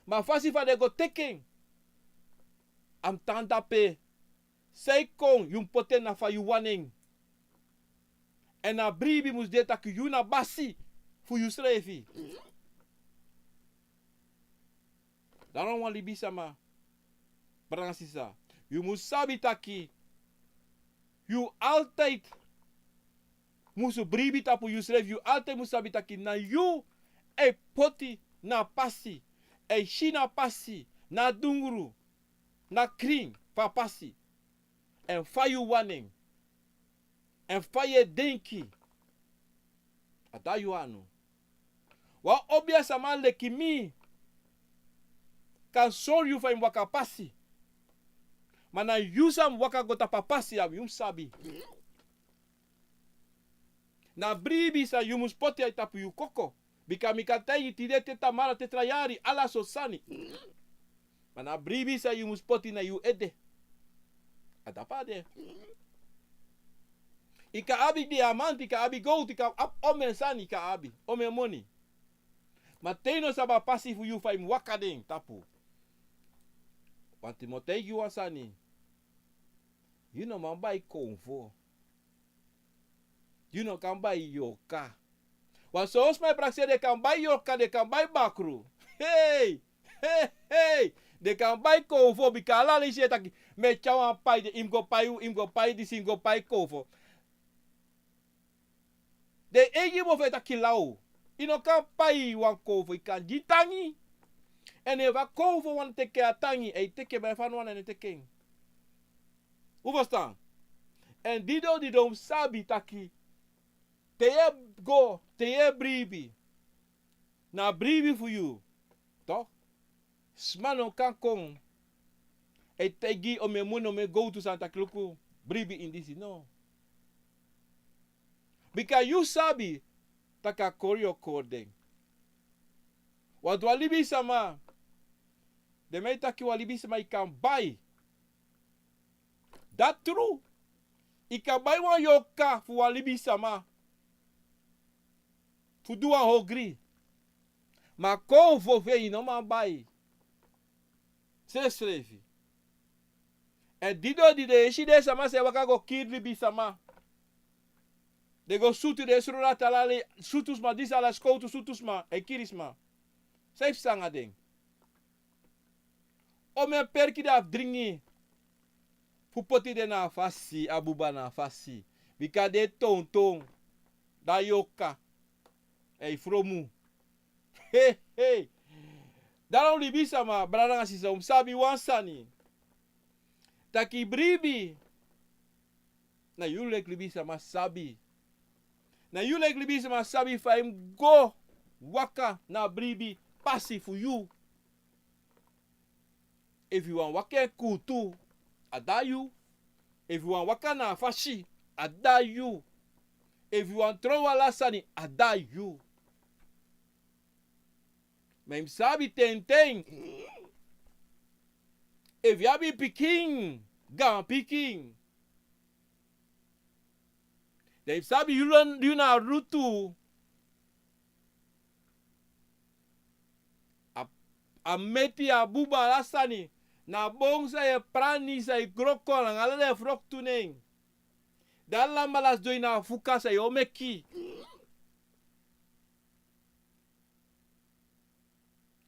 Ma a fasi fa den go teki en, a mus tan drape. San e kon, yu mus poti en na fa yu wani en. Èn a bribi mus de taki yu na basi fu yusrefi. Daarom wan libisama, brada nanga sisa, yu mus sabi taki yu altijd musu bribi tapu yusrefi. Yu altijd musu sabi taki na yu e poti na pasi, e si na pasi, na dungru, na krin fu a pasi. Èn fa yu wani en, èn fa yu e denki, a de na yu anu. Wan obiasama leki mi kan sori yu fa yu mus waka pasi. Ma na yu san mus waka go tapu a pasi, a yu mus sabi. Na bribi san yu mus poti a tapu yu koko. Bika mi kan taigi yu, tide te tamara te tra yari, ala sortu sani. Ma na bribi san yu mus poti na yu ede. A drape a de. Yu kan abi diamanti, yu kan abi gowtu, yu kan abi omeni sani, yu kan abi omeni moni. Ma te yu no sabi a pasi fu yu, fa yu mus waka den tapu. Wanti mi o taigi yu wan sani. Yu no man bai konfo. Yu no kan bai yorka. Wan son sma e prakseri den kan bai yorka, den kan bai bakru. Hei! Hei! Hei! Den kan bai konfo, bika ala leisi e taki, mi e tyari wan pai, den yu mus go pai, yu mus go pai disi, yu mus go pai konfo. Den eigi mofo e taki law. Yu no kan pai wan konfo, yu kan gi tangi. Èn efu a konfo wani teki a tangi, a e teki en, ma efu a no wani, a no e teki en. Un ferstan? Èn didon didon un sabi taki te yu e go, te yu e bribi, na bribi fu yu. Toch? Sma no kan kon e taigi yu omeni moni, omeni gowtu sani taki luku, bribi ini disi, no. Bika yu sabi taki a kori yu o kori den. Wantu wan libisama, den man e taki wan libisama yu kan bai. Dati tru. Yu kan bai wan yorka fu wan libisama fu du wan ogri. Ma konfo fu en yu no man bai. Srefsrefi. Èn didon didon yu e si den sama san e waka go kiri libisama. Den go sutu, den e sroro a tali, sutu sma, disi ala skowtu, sutu sma, e kiri sma. San yu psa nanga den? Omeni perki den abi dringi fu poti den na a fasi, a buba na a fasi. Bika den e tonton. Da yoka. Ai fromu. He, he. Daro libisama, brada nanga sisa, un sabi wan sani. Taki bribi. Na yu leki libisama sabi. Na yu leki libisama sabi fa yu mus go waka na bribi pasi fu yu. Efu yu wani waka en kuutu, a de na yu. Efu yu wani waka na a fasi, a de na yu. Efu yu wani tron ala sani, a de na yu. Ma yu mus sabi tenten. Efu yu abi pikin, gaan pikin. Dan yu mus sabi yu lon, yu na rutu. A, a meti, a buba, ala sani. Na bon san yu e prani, san yu e kroko, nanga ala den froktu nen. Dan ala malas doi na a fuka san yu o meki.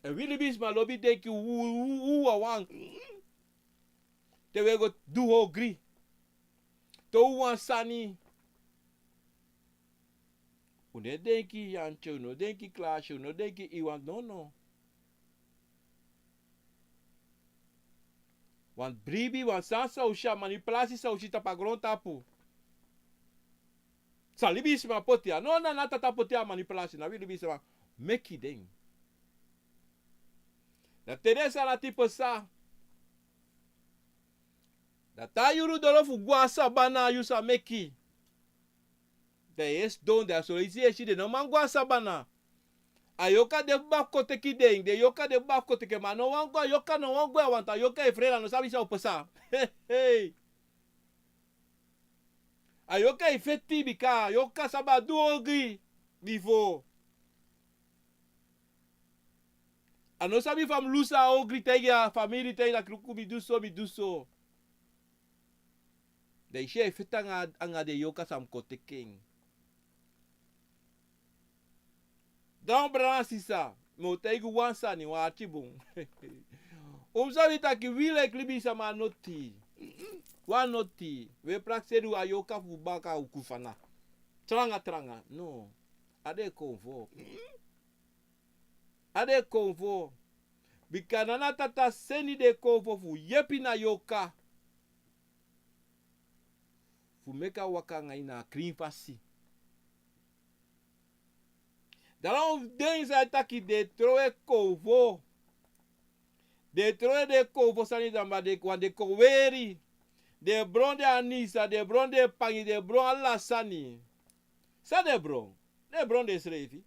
Èn wi libisma lobi denki u, u, u, u wawan. Te wi e go du ogri. Te u wan sani. U no e denki Yantye, u no e denki Klaasje, u no e denki Iwan, nono. Wan bribi, wan sani san u si, a manipulasi san u si tapu a grontapu. San libisma poti ya. No, na, na tata poti a manipulasi, na wi libisma meki den. Dan te den sani dati pasa, dan te a yuru doro fu go a sabana, yu sa meki. Dan yu e sidon, dan a sori yu si, yu e si den no man go a sabana. A yoka de fu baka kon teki den, den yoka de fu baka kon teki en, ma a no wani go, a yoka no wani go, a wani tan, a yoka e frede, a no sabi san o pasa. He, he. A yoka e feti bika a yoka sabi a du ogri bifo. A no sabi fa a mus lusu a ogri, taigi a famiri, taigi taki luku, mi du so, mi du so. Dan yu si a e feti anga, anga den yoka san mus kon teki en. Dan brada nanga sisa, mi o taigi un wan sani, wan ati bun. Un mus sabi taki wi leki libisama a noti. Wan noti. Wi e prakseri a yoka fu baka, u kufana. Tranga, tranga. No. A de konfo. A de konfo. Bika na a tata seni den konfo fu yepi na yoka. Fu meki a waka anga yu na a krin fasi. Dan ala den san e taki den e trowe konfo. Den e trowe den konfo sani, dan ma den, wan den kon weri. Den e bron den anisa, den e bron den pangi, den e bron ala sani. San den e bron? Den e bron densrefi.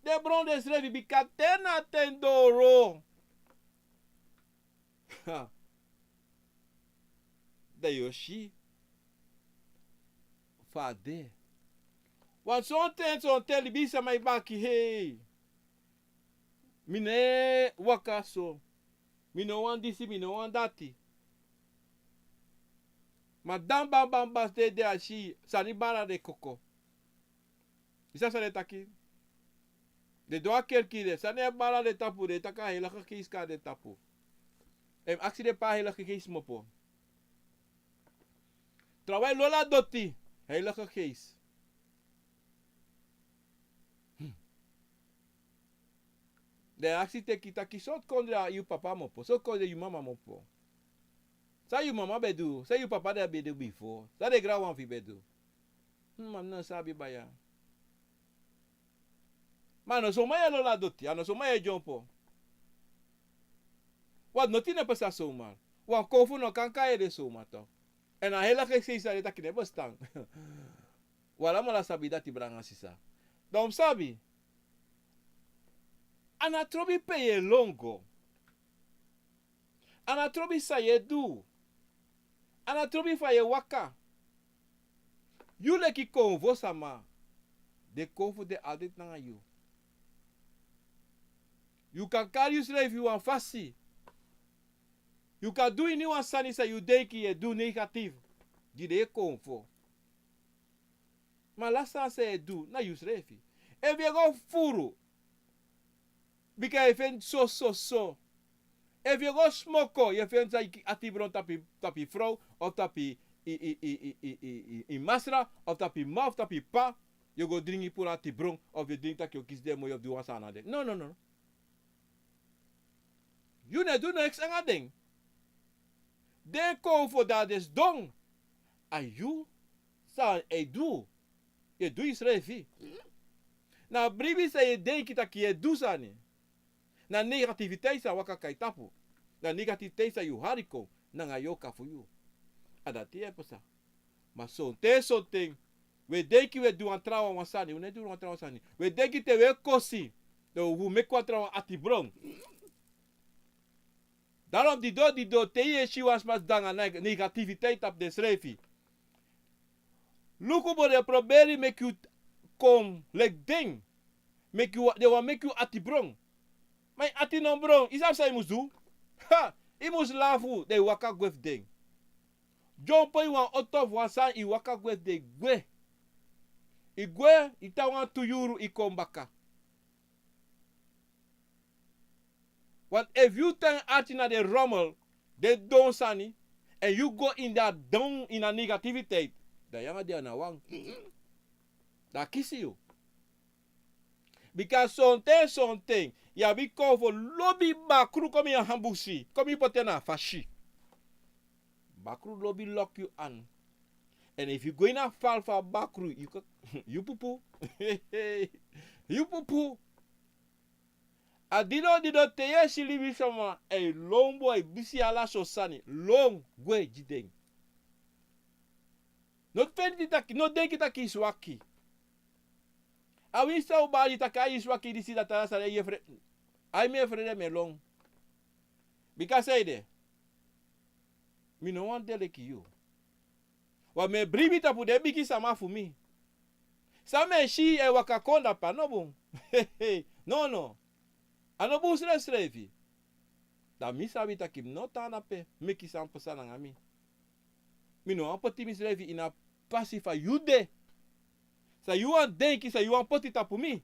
Den e bron densrefi bika te na ten doro. Ha. Dan yu o si fa a de. Wan sonten, sonten libisama e baki, hei. Mi no e waka so. Mi no wani disi, mi no wani dati. Ma dan banbanban de, den e si sani baala den koko. Yu sabi san den e taki? Den du a kerki de, san den e baala den tapu, den e taki a Heilige Geest kon na den tapu. Èn mi aksi den pe a Heilige Geest kmopo. Trawan e lolo a doti, Heilige Geest. Hmm. Den e aksi teki taki sortu kondre yu papa kmopo, sortu kondre yu mama kmopo. San yu mama ben du, san yu papa den ben du bifo, san den granwan fu yu ben du. Hmm, ma mi no sabi baya. Ma a no so man e lolo a doti, a no so man e dyompo. Wan noti no e pasa so man. Wan konfo no kan kai ede so man toch. Èn a Heilige Geest san den e taki no e bestaan. Un alamala sabi dati, brada nanga sisa. Dan un mus sabi. A no trobi pe yu e lon go. A no trobi san yu e du. A no trobi fa yu e waka. Yu leki konfo sama, den konfo de altijd nanga yu. Yu kan kari yusrefi wan fasi. Yu kan du iniwan sani san yu denki yu e du negatief gi den konfo. Ma ala sani san yu e du na yusrefi. Efu yu e go fufuru, bika yu e feni so, so, so. Efu yu e go smoko, yu e feni san yu ati bron tapu yu, tapu yu frow of tapu yu i, i, i, i, i, i, i masra, of tapu i ma, of tapu i pa, yu o go dringi puru atibron, of yu o dringi taki yu o kisi den moi, yu o du wan sani na den. No, no, no. Yu no e du neks anga den. Den kon fu dati sidon. A yu san e du. Yu e du yusrefi. Na bribi san yu e denki taki yu e du sani. Na negativiteit san waka kon na yu tapu. Na negativiteit san yu hari kon nanga yu oka fu yu. A dati e pasa. Ma sonten, sonten, wi e denki wi e du wan trawan wan sani, wi no e du wan trawan sani. Wi e denki te wi e kosi, dan wi meki wan trawan atibron. Daarom didon, didon, te yu e si wan sma sidon anga neg-, negativiteit tapu densrefi. Luku, bun, den e proberi meki yu kon leki den. Meki yu, den wani meki yu ati bron. Ma yu ati no bron, yu sabi san yu mus du? Ha! Yu mus lafu, dan yu waka gwe fu den. Dyompo ini wan oto fu wan sani, yu waka gwe fu den, gwe. Yu gwe, yu tan wan tu yuru, yu kon baka. Want efu yu tan ati na den rommel, den don sani, èn yu go ini a don, ini a negativiteit, dan yu anga den na wan. Dan a kisi yu. Bika sonten, sonten, yu abi kon fu lobi bakru kon mi a han busi, kon mi poti en na fasi. Bakru lobi loki yu an. Èn efu yu go ini a fal fu a bakru, yu kan, yu pupu. Yu pupu. A didon, didon, te yu e si libisma e lon bun, e bisi ala so sani, lon gwe gi den. No feni taki, no denki taki yu swaki. Awinsi san un bari taki a yu swaki disi, dati, ala sani, yu e fre-, ai, mi e frede, mi e lon. Bika san ede? Mi no wani de leki yu. Wan mi e bribi tapu den bigi sama fu mi. San mi e si e waka kon dape, a no bun. No, no. A no bun srefsrefi. Dan mi sabi taki mi no tan dape, meki san pasa nanga mi. Mi no wani poti misrefi ini a pasi fa yu de. San yu wani denki, san yu wani poti tapu mi.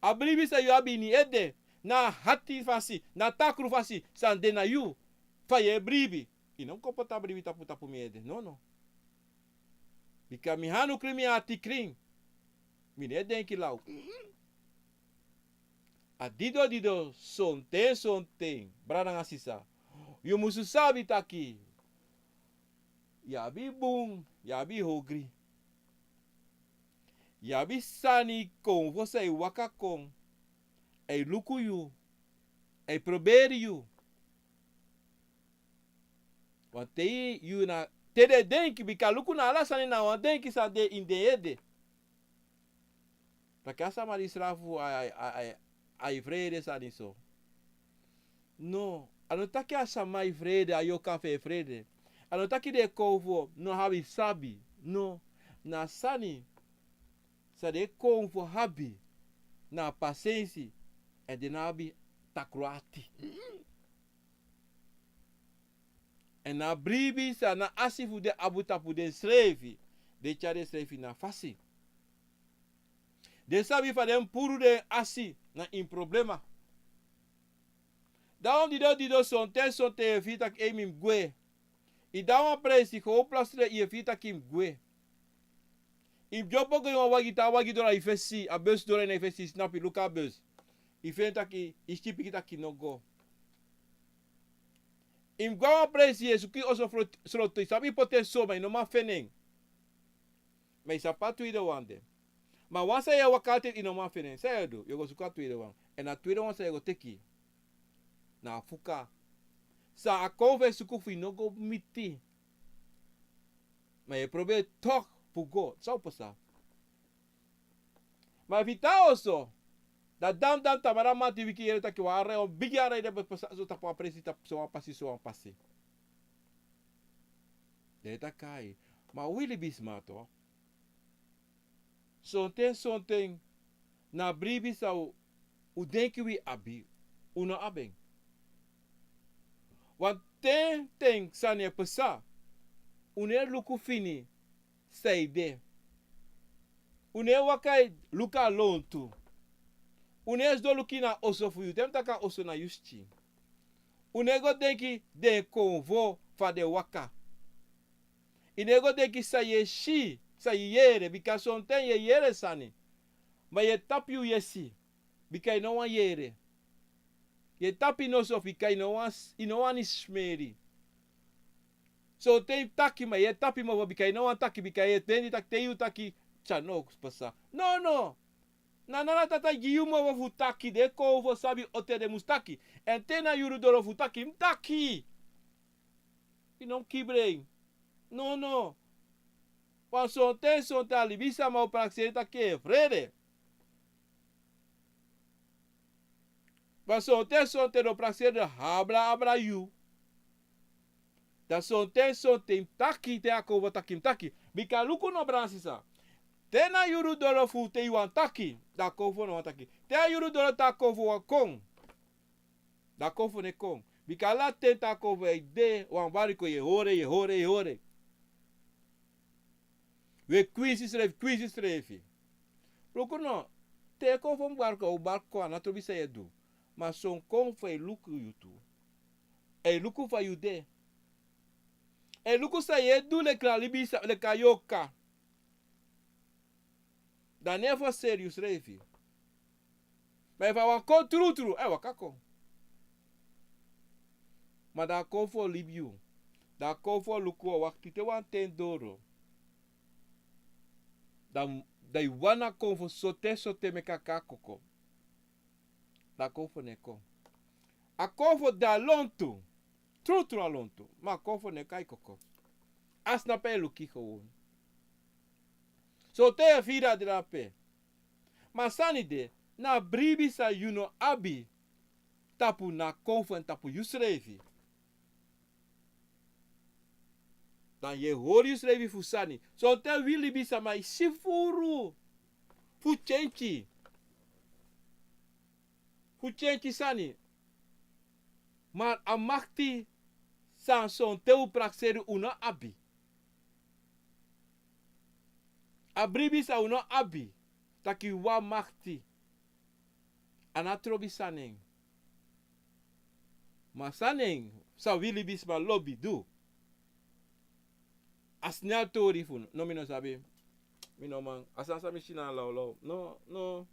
A bribi san yu abi ini ede, na a ati fasi, na a takru fasi san de na yu, fa yu e bribi. Yu no kon poti a bribi tapu, tapu mi ede. No, no. Bika mi hanu krin, mi ati krin. Mi no e denki law. A didon, didon, sonten, sonten, brada nanga sisa, yu musu sabi taki yu abi bun, yu abi ogri. Yu abi sani kon fosi e waka kon, e luku yu, e proberi yu. Want te yu na, te den denki, bika luku, na ala sani na wan denki san de ini den ede. Taki a sama di srafu a, a, a, a, a e frede sani so. No, a no taki a sama e frede, a yu oka fu en e frede. A no taki den kon fu no abi sabi. No, na sani san den kon fu abi, na pasensi, èn den no abi takru ati. Èn na bribi san na asi fu den abi tapu densrefi, den tyari densrefi na fasi. Den sabi fa den puru den asi na ini problema. Dan wan didon, didon, sonten, sonten yu e firi taki ei, mi mus gwe. Yu de na wan presi, yu go wan presi, yu e firi taki yu mus gwe. Yu mus dyompo go ini wan wagi, te a wagi doro na yu fesi, a bus doro na yu fesi, yu snapu, yu luku a bus. Yu feni taki, yu si piki taki yu no go. Yu mus go na wan presi, yu e suku yu oso sroto, yu sabi yu poti en so, ma yu no man feni en. Ma yu sabi a tweede wan de. Ma wan san yu e waka altèit, yu no man feni en. San yu o du? Yu o go suku a tweede wan. Èn a tweede wan san yu o go teki, na a fuka. San a kon fu e suku fu yu no go miti. Ma yu e proberi toch fu go. San o pasa? Ma efu yu tan na oso, dan dan dan tamara manti wiki, yere taki wan arai, wan bigi arai de pasa so tapu wan presi, tapu so wan pasi, so wan pasi. Dan yu e taki: Ai, ma wi libisma tu. Sonten, sonten, na bribi san un denki wi abi, un no abi en. Wan ten, ten sani e pasa, un no e luku fini san e de. Un no e waka e luku a lontu. Un no e sidon luku na oso fu yu, te mi taki a oso na yu sikin. Un no e go denki den konfo fa den waka. I no e go denki san yu e si, san yu yere, bika sonten yu e yere sani. Ma yu e tapu yu yesi, bika yu no wani yere. Yu e tapu yu noso, bika yu no wani, yu no wani smeri. Sonten yu taki, ma yu e tapu yu mofo, bika yu no wani taki, bika yu e denki taki te yu taki, tyari no pasa. No, no. Na Nana Tata gi yu mofo fu taki, den konfo sabi on ten den mus taki. Èn te na yuru doro fu taki, mus taki. Yu no mus kibri en. No, no. Wan sonten, sonten a libisama o prakseri taki en e frede. Wan sonten, sonten den o prakseri den habra, habra yu. Da sonten, sonten mus taki, te a konfo taki, mus taki. Bika luku no, brada sisa. Te na yuru doro fu te yu wani taki, da a konfo no wani taki. Te a yuru doro te a konfo wani kon, da a konfo no e kon. Bika ala ten te a konfo e de, wan wari kon, yu e hori en, yu e hori en, yu e hori en. Wi e kwinsi yusrefi, kwinsi yusrefi. Luku no, te konfo mus wari kon, a o wari kon, a no trobi san yu e du. Ma son konfo e luku yu tu. A e luku fa yu de. A e luku san yu e du leki a libisama, leki a yorka. Da no e forseri yusrefi. Ma efu a wani kon trutru, a e waka kon. Ma da a konfo libi yu. Da a konfo luku, a wakti te wan ten doro. Da, da yu wani a konfo sote, sote meki a kon a koko. Da a konfo no e kon. A konfo de a lontu. Trutru a lontu. Ma a konfo no e kon a yu koko. A snapu e luku yu gewoon. Sonten yu e firi a drape. Ma a sani de, na a bribi san yu no abi tapu na a konfo èn tapu yusrefi. Dan yu e hori yusrefi fu sani. Sonten wi libisama e si furu fu tyentyi. Fu tyentyi sani. Ma a makti san sonten un prakseri un no abi. A bribi san un no abi, taki wan makti. A no trobi sani en. Ma sani en san wi libisma lobi du. A snel tori fu no, mi no sabi. Mi no man. A sani san mi si na lawlaw. No, no.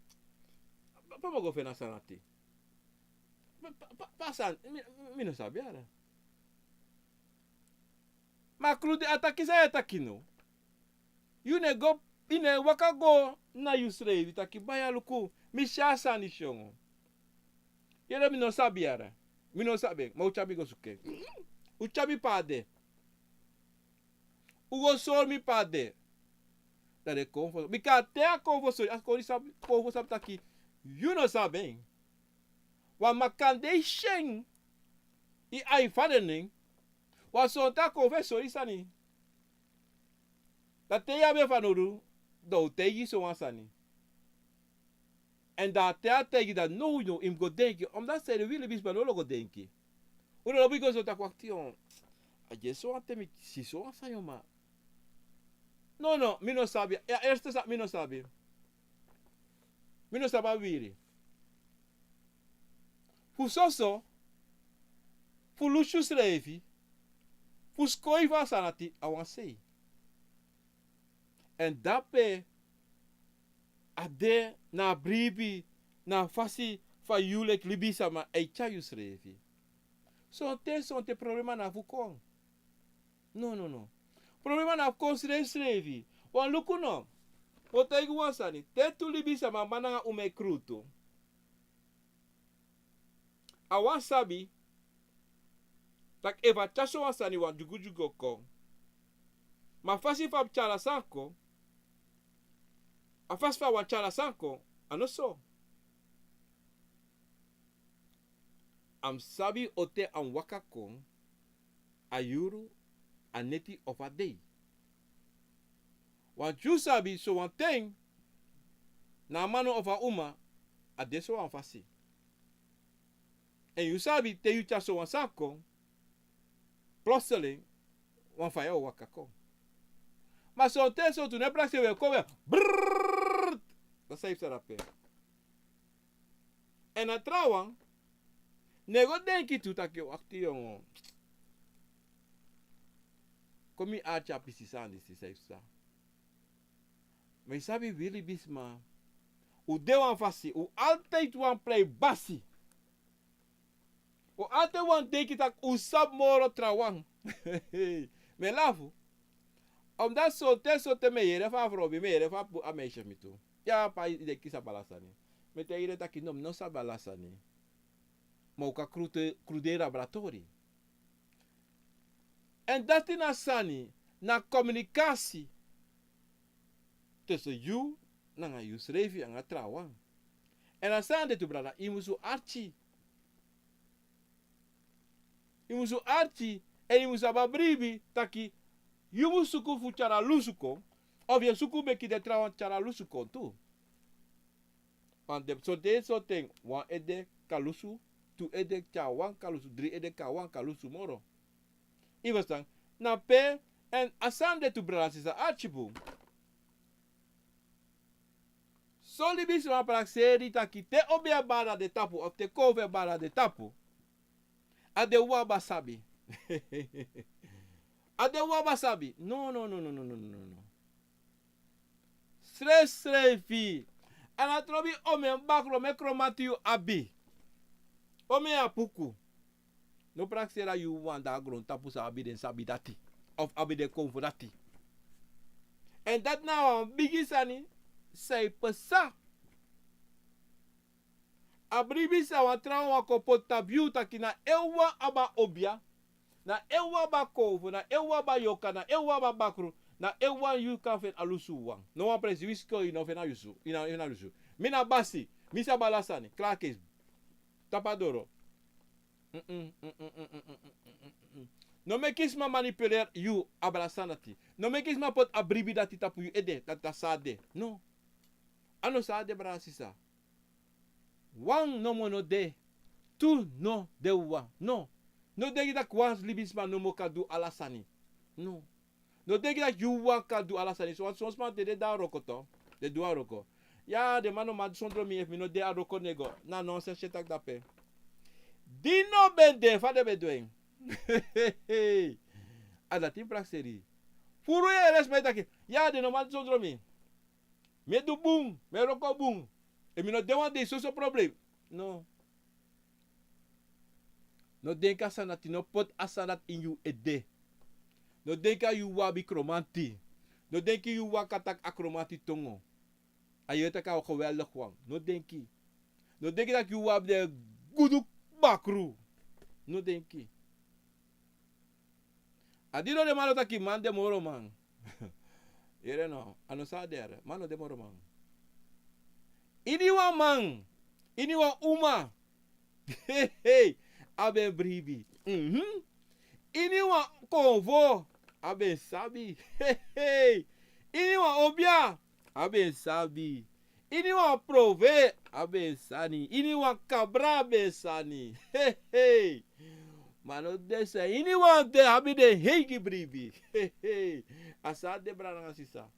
Pe mi o go feni a sani ati. Pa, pa, pa, pa sani, mi, mi no sabi ala. Ma krudu a taki san yu e taki no. Yu no e go, yu no e waka go na yusrefi taki baya luku, mi si a sani songo. Yere mi no sabi yere. Mi no sabi, ma un tyari mi go suku en. Un tyari mi pe a de. Un go sori mi pe a de. Dan den kon fu, bika te a kon fu sori, a kon sabi, kon fu sabi taki, yu no sabi en. Wan makandei si en, i ai fa den nen, wan sonten a kon fu e sori sani. Dan te yu abi en fanowdu, dan un taigi sowan sani. Èn dan te a taigi dan now, now, yu mus go denki, omdat san ede wi libisma no lo go denki. Un no lobi go so taki wakti, a dyesi sowan ten mi si sowan sani, ma. No, no, mi no sabi. A eerste sani mi no sabi. Mi no sabi a wiri. Fu soso, fu lusu yusrefi, fu skoifi a sani ati a wan sei. Èn dape a de na a bribi, na a fasi fa yu leki libisma e tyari yusrefi. Sonten, sonten problema na fu kon. No, no, no. Problema na fu kon srefsrefi. Wan luku no. Mi o taigi wan sani. Te tu libisma, man nanga uma e krutu. A wan sabi taki efu a tyari sowan sani wan dyugudyugu o kon. Ma a fasi fa a mus tyari a sani kon, a fasi fa a wani tyari a sani kon, a no so. A mus sabi on ten a mus waka kon, a yuru, a neti ofu a dei. Wan yu sabi sowan ten, na a man ofu a uma, a de sowan fasi. Èn yu sabi te yu tyari sowan sani kon, plotseling, wan faya o waka kon. Ma sonten, sonten un no e prakseri, un e kon we, brrrr, dan san yu psa dape. Èn a trawan, no e go denki tu taki wakti yongo. Kon mi arki a pisi sani disi san yu sa. Ma yu sabi wi libisma. Un de wan fasi, un altijd wan prei basi. Un altijd wan denki taki un sabi moro trawan. Mi e lafu. Omdat sonten sonten mi e yere fu a frow mi, mi e yere fu a meisje fu mi tu. Ya pa yu de kisi a bala sani. Mi e taigi den taki no, mi no sabi ala sani. Ma un kan kruderi a bala tori. Èn dati na sani, na kominikasi tusun yu nanga yusrefi anga trawan. Èn a sani de tu brada, yu musu arki. Yu musu arki, èn yu musu abi a bribi taki yu musu suku fu tyari a lusu kon, of yu e suku meki den trawan tyari a lusu kon tu. Wan den soten soten, wan ede kan lusu, tu ede tyari wan kan lusu, dri ede kan wan kan lusu moro. Yu ferstan? Na pe, èn a sani de tu brada sisa arki bun. Son libisma prakseri taki te obi e bari na den tapu of te konfo e bari na den tapu, a de wan abi a sabi. A de wan abi a sabi. No, no, no. Srefsrefi. A na trobi omen bakru, omen kromanti yu abi. Omen a puku. No prakseri a yu wan da a grontapu sa abi den sabi dati. Of abi den konfo dati. Èn dati na wan bigi sani san e pasa. A bribi san wan trawan wan kon poti tapu yu taki na en wan abi a obia, na en wan abi a konfo, na en wan abi a yoka, na en wan abi a bakru, na en wan yu kan feni a lusu wan. No wan presi wi siko yu no feni a lusu, yu na yu na lusu. Mi na basi, mi sabi ala sani, klakes, tapu a doro. No meki sma manipuleri yu, abra sani dati. No meki sma poti a bribi dati tapu yu ede, dati a san a de. No. A no san a de brada sisa. Wan nomo no de. Tu no de wan. No. No denki taki wan libisma nomo kan du ala sani. No. No denki taki yu wan kan du ala sani. So wan son sma te den de a wroko tu. Den du a wroko. Ya den man no man du sondro mi efu mi no de a wroko nego. Na nonsens yu e taki dape. Di no ben de fa den ben du en. A dati mi prakseri. Furu yere sma e taki ya den no man du sondro mi. Mi e du bun, mi e wroko bun. Efu mi no de wan dei soso problem. No. No denki a sani dati, no poti a sani dati ini yu ede. No denki a yu wan abi kromanti. No denki yu wan kan taki a kromanti tongo. A yu e taki a geweldig wan. No denki. No denki taki yu wan abi den gudu bakru. No denki. A di no den man no taki man de moro man. Yere no, a no san a de yere, man no de moro man. Ini wan man, ini wan uma. Hehe, a ben bribi. Mhm. Ini wan konfo, a ben sabi. Hehe. Ini wan obia, a ben sabi. Ini wan prove, a ben sani. Ini wan kabra, a ben sani. Hehe. Ma no de san ini wan de abi den heigi bribi. Hehe. A san a de brada nanga sisa.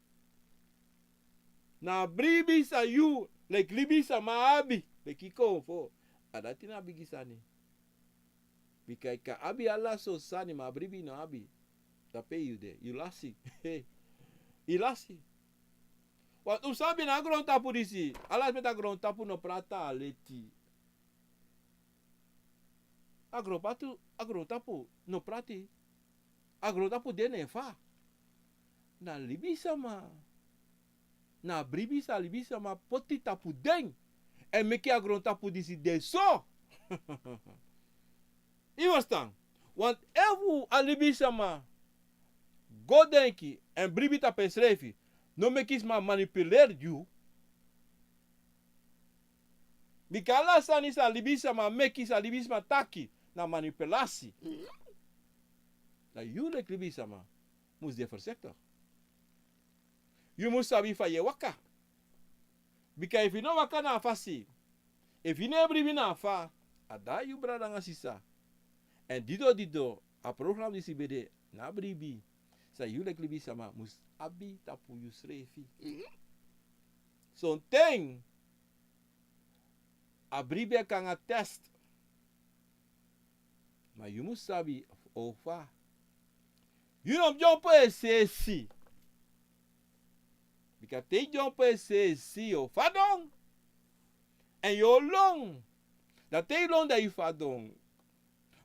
Na a bribi san yu leki libisma abi leki konfo. A dati na a bigi sani. Bika yu kan abi ala sortu sani ma a bribi yu no abi. Dape yu de, yu lasi. Yu lasi. Want un sabi na a grontapu disi, ala sma e taki a grontapu no prati a leti. A grontapu, a grontapu no prati. A grontapu de na en fa. Na libisma. Na a bribi san a libisma poti tapu den. Èn meki a grontapu disi de so. Yu ferstan? Want efu a libisma go denki èn bribi tapu ensrefi, no meki sma manipuleri yu. Bika ala sani san libisma meki, san libisma taki, na manipulasi. Dan yu leki libisma mus de voorzichtig. Yu mus sabi fa yu e waka. Bika efu yu no waka na a fasi, efu yu no e bribi na a fa, a dan yu brada nanga sisa. Èn dido dido, a program disi ben de na a bribi san yu leki libisma mus abi tapu yusrefi. Sonten a bribi e kon nanga test. Ma yu mus sabi fu ofa. Yu no dyompo e sesi. Bika te yu dyompo e sesi yu o fadon. Èn yu o lon. Dan te yu lon dan yu fadon.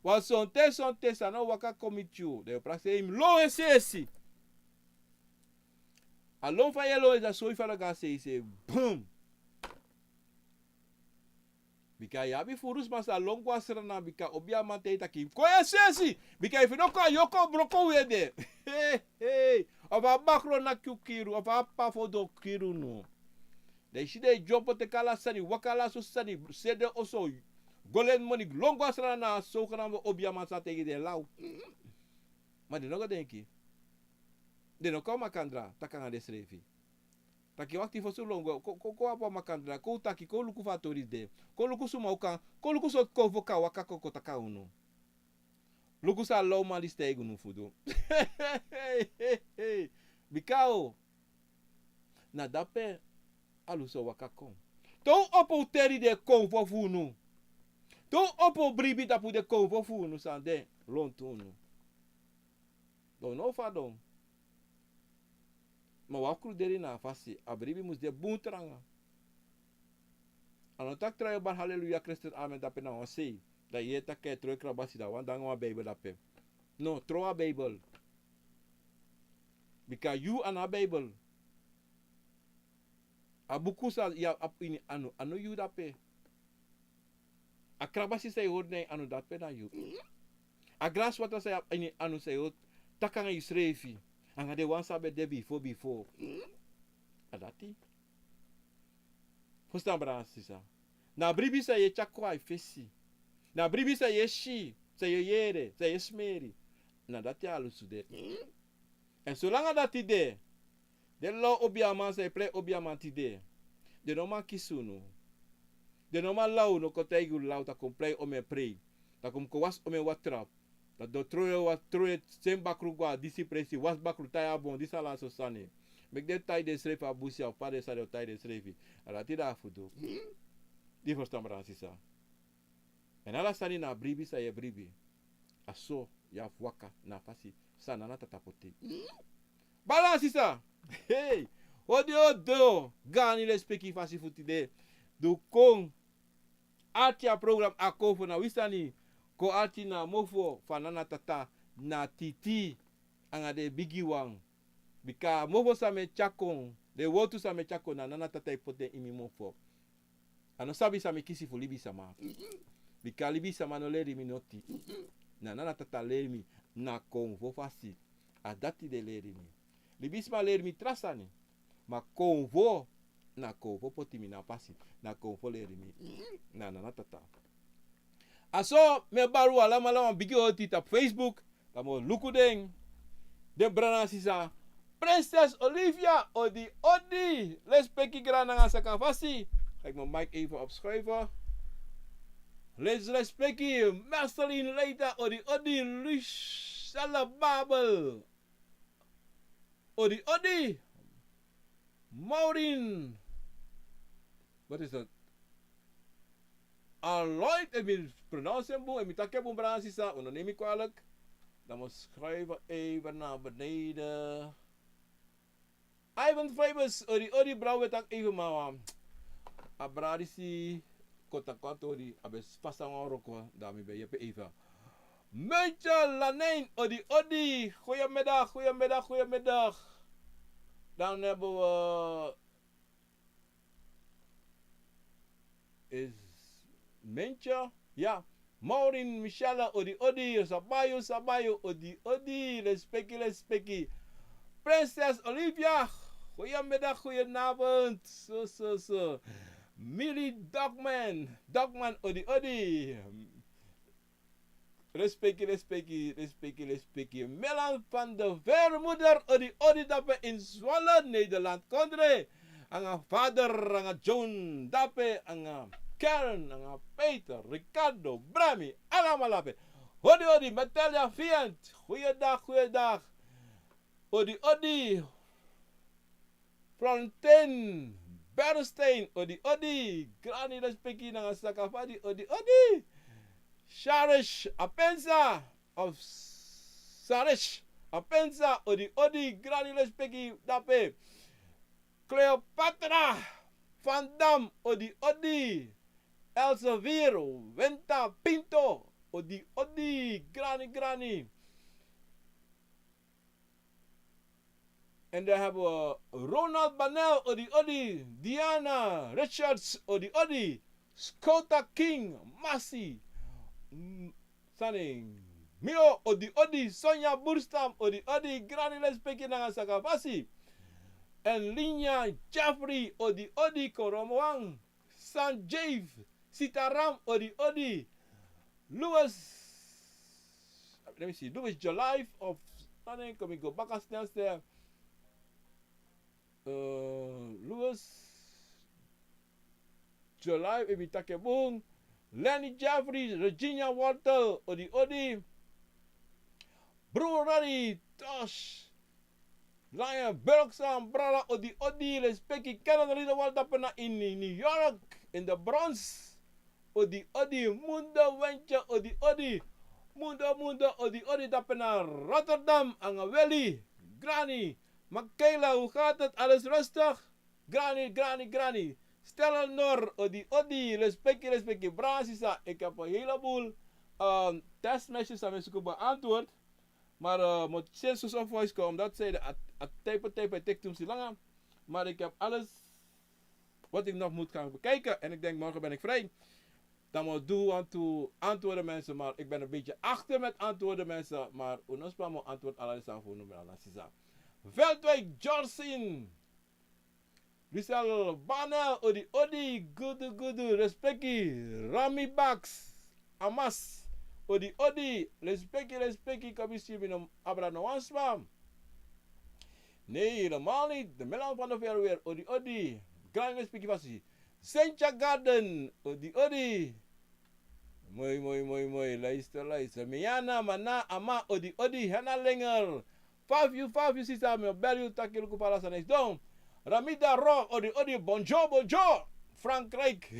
Wan sonten sonten san no waka kon miti yu dan yu o prakseri yu mus lon e sesi. A lon fa yu e lon e sa soi fadon gaan seisei. Bum. Bika yu abi furu sma sa lon go a srana bika obi a man taigi taki kon yu e sesi. Bika efu yu no kon a yu o kon broko un ede. Hei hei. Ofu a bakro naki un kiri un ofu a p'pa fodo kiri unu. Dan yu si den e dyompo teki ala sani waka ala sosi sani seri den oso. Go leni moni lon go a srana na a sowkana wan obi a man sa taigi den law. Ma den no go denki. Den no kon a makandra taki nanga densrefi. Taki wakti fosi un lon go kon kon kon abi wan makandra kon un taki kon un luku fu a tori de. Kon luku suma un kan kon luku sortu konfo kan waka kon kon taki nanga unu. Luku san a lawman disi taigi unu fu du. Bika o na dape alusu o waka kon. Te un opo un teri den konfo fu unu. Te un opo un bribi tapu den konfo fu unu san de lontu unu. Dan un no o fadon. Ma wan kruderi na a fasi a bribi mus de bun tranga. A no taki tron yu o bari haleluya kristen amen dape na wan sei. Dan yu yere taki a e tron yu krabasi dan wan de nanga wan beibel dape. No tron a beibel. Bika yu a no a beibel. A buku san yu abi ini anu a no yu dape. A krabasi san yu hori na ini anu dape na yu. A gransi watra san yu abi ini anu san yu hori taki nanga yusrefi nanga den wan san ben de bifo bifo. A dati. Fustan brada sisa. Na a bribi san yu e tyari kon a yu fesi. Na a bribi san yu e si san yu e yere san yu e smeri. Na dati alusu de. Èn solanga dati de den law obi a man san e prei obi a man tide. Den no man kisi unu. Den no man law no kon taigi unu law taki un prei omen prei. Taki un mus kon wasi omen watra. Dati den o tron yu wan tron yu sen bakru go a disi presi wasi bakru tai a bon disi ala so sani. Meki den tai densrefi a busi a fu pa den sani o tai densrefi. A dati de a fu du. Di ferstan brada sisa. Èn ala sani na a bribi san yu e bribi. A so yu abi fu waka na a fasi san a nana tata poti. Brada sisa. Hei. Odi odi. Gaani lespeki fasi fu tide. Du kon. Arti a program a kon fu na wi sani. Kon arti na a mofo fu a nana tata na titi. Anga den bigiwan. Bika a mofo san mi e tyari kon den wowtu san mi e tyari kon na nana tata e poti den ini mi mofo. A no sabi san mi kisi fu libisama. Bika libisama no leri mi noti. Na nana tata leri mi. Na konfo fasi. A dati den leri mi. Libisma leri mi tra sani. Ma konfo na konfo poti mi na a pasi. Na konfo leri mi. Na nana tata. A so mi e bari un alamala wan bigi oti tapu facebook. Dan mi o luku den. Den brada sisa. Prinses olivia odi odi lespeki grani nanga saka fasi. Ga ik mi mike even opschuiven. Lespeki. Marceline leita odi odi. Luisella babel. Odi odi. Maureen. Wat is dat? Aloid, ebi pronounce en boe ebi take boe brada sisa un no nemi kwalik. Dan mi o schrijven even na beneden. Ivan fibers odi odi brada we taki even mawa. A brada disi kota kota odi a ben fasa wan roko dan mi ben yepe even. Mecha lanein odi odi. Goeiemiddag goeiemiddag goeiemiddag. Dan hebben we is Mentje. Ya. Maureen michelle odi odi sabayo sabayo odi odi lespeki lespeki. Prinses olivia. Goeiemiddag goeienavond. So so so. Millie dogman dogman odi odi. Respeki respeki respeki respeki melan van de vermoeder odi odi dape in zwolle nederland kondre. Anga vader anga john dape anga kern anga peter ricardo brami alamala pe. Odi odi metelia fiant. Goeiedag goeiedag. Odi odi. Plantain. Bernstein odi odi. Grani respeki nanga sakafadi odi odi. Sharish apensa of sarish. Apensa, odi odi, grani lespeki dape. Cleopatra Van Dam, odi odi. Elsevier Wenta Pinto, odi odi, grani, grani. En dan hebben we Ronald Banel, odi odi. Diana Richards, odi odi. Skota King, Masi. Mm, Sani. Mio, odi odi. Sonja Burstam, odi odi. Grani lespeki nanga sakafasi. En Linya Jeffrey, odi odi. Koromwang. San Jave, Sitaram, odi odi. Louis, let me see, Louis Jolife of, dan kom ik go baka snel snel. Eh, Louis Jolife, ebi take bun. Lenny Jeffrey, Regina Walter, odi odi. Brurari Tosh, Lion Bergson, brada, odi odi, lespeki. Canada Lido Walter pena in New York, in the Bronx. Odi odi. Mundo Wentje, odi odi. Mundo, Mundo, odi odi, dapena Rotterdam, anga Willy, Granny, Michaela, hoe gaat het? Alles rustig? Grani, grani, grani. Stel Nor, odi odi, lespeki, lespeki. Brada, sisa, ik heb een heleboel, ehm, testmessages aan mijn zoeken beantwoord. Maar, eh, moet sinds of voice komen, omdat zij de at-, at-, type, type, tik toen langer. Maar ik heb alles wat ik nog moet gaan bekijken. En ik denk, morgen ben ik vrij. Dan moet doe aan toe antwoorden, mensen. Maar ik ben een beetje achter met antwoorden, mensen. Maar uno spam antwoord ala sisa fu unu, brada, sisa. Veldwijk Jorsin. Lisel Banel, odi odi, gudu gudu, respeki. Rami Bax, Amas, odi odi, respeki, respeki, kabisi mi no abra no wan sma. Nee, helemaal niet. De Milan van de Verweer, odi odi. Grani lespeki fasi. Sentia Garden, odi odi. Moi, moi, moi, moi. Luister, luister. Miana, Mana, Ama, odi odi. Hena Lenger. Fafu, fafu, sisa, mi o bel yu taki luku fa ala sani e sidon. Ramida Ro, odi odi, bonjour, bonjour. Frankrijk.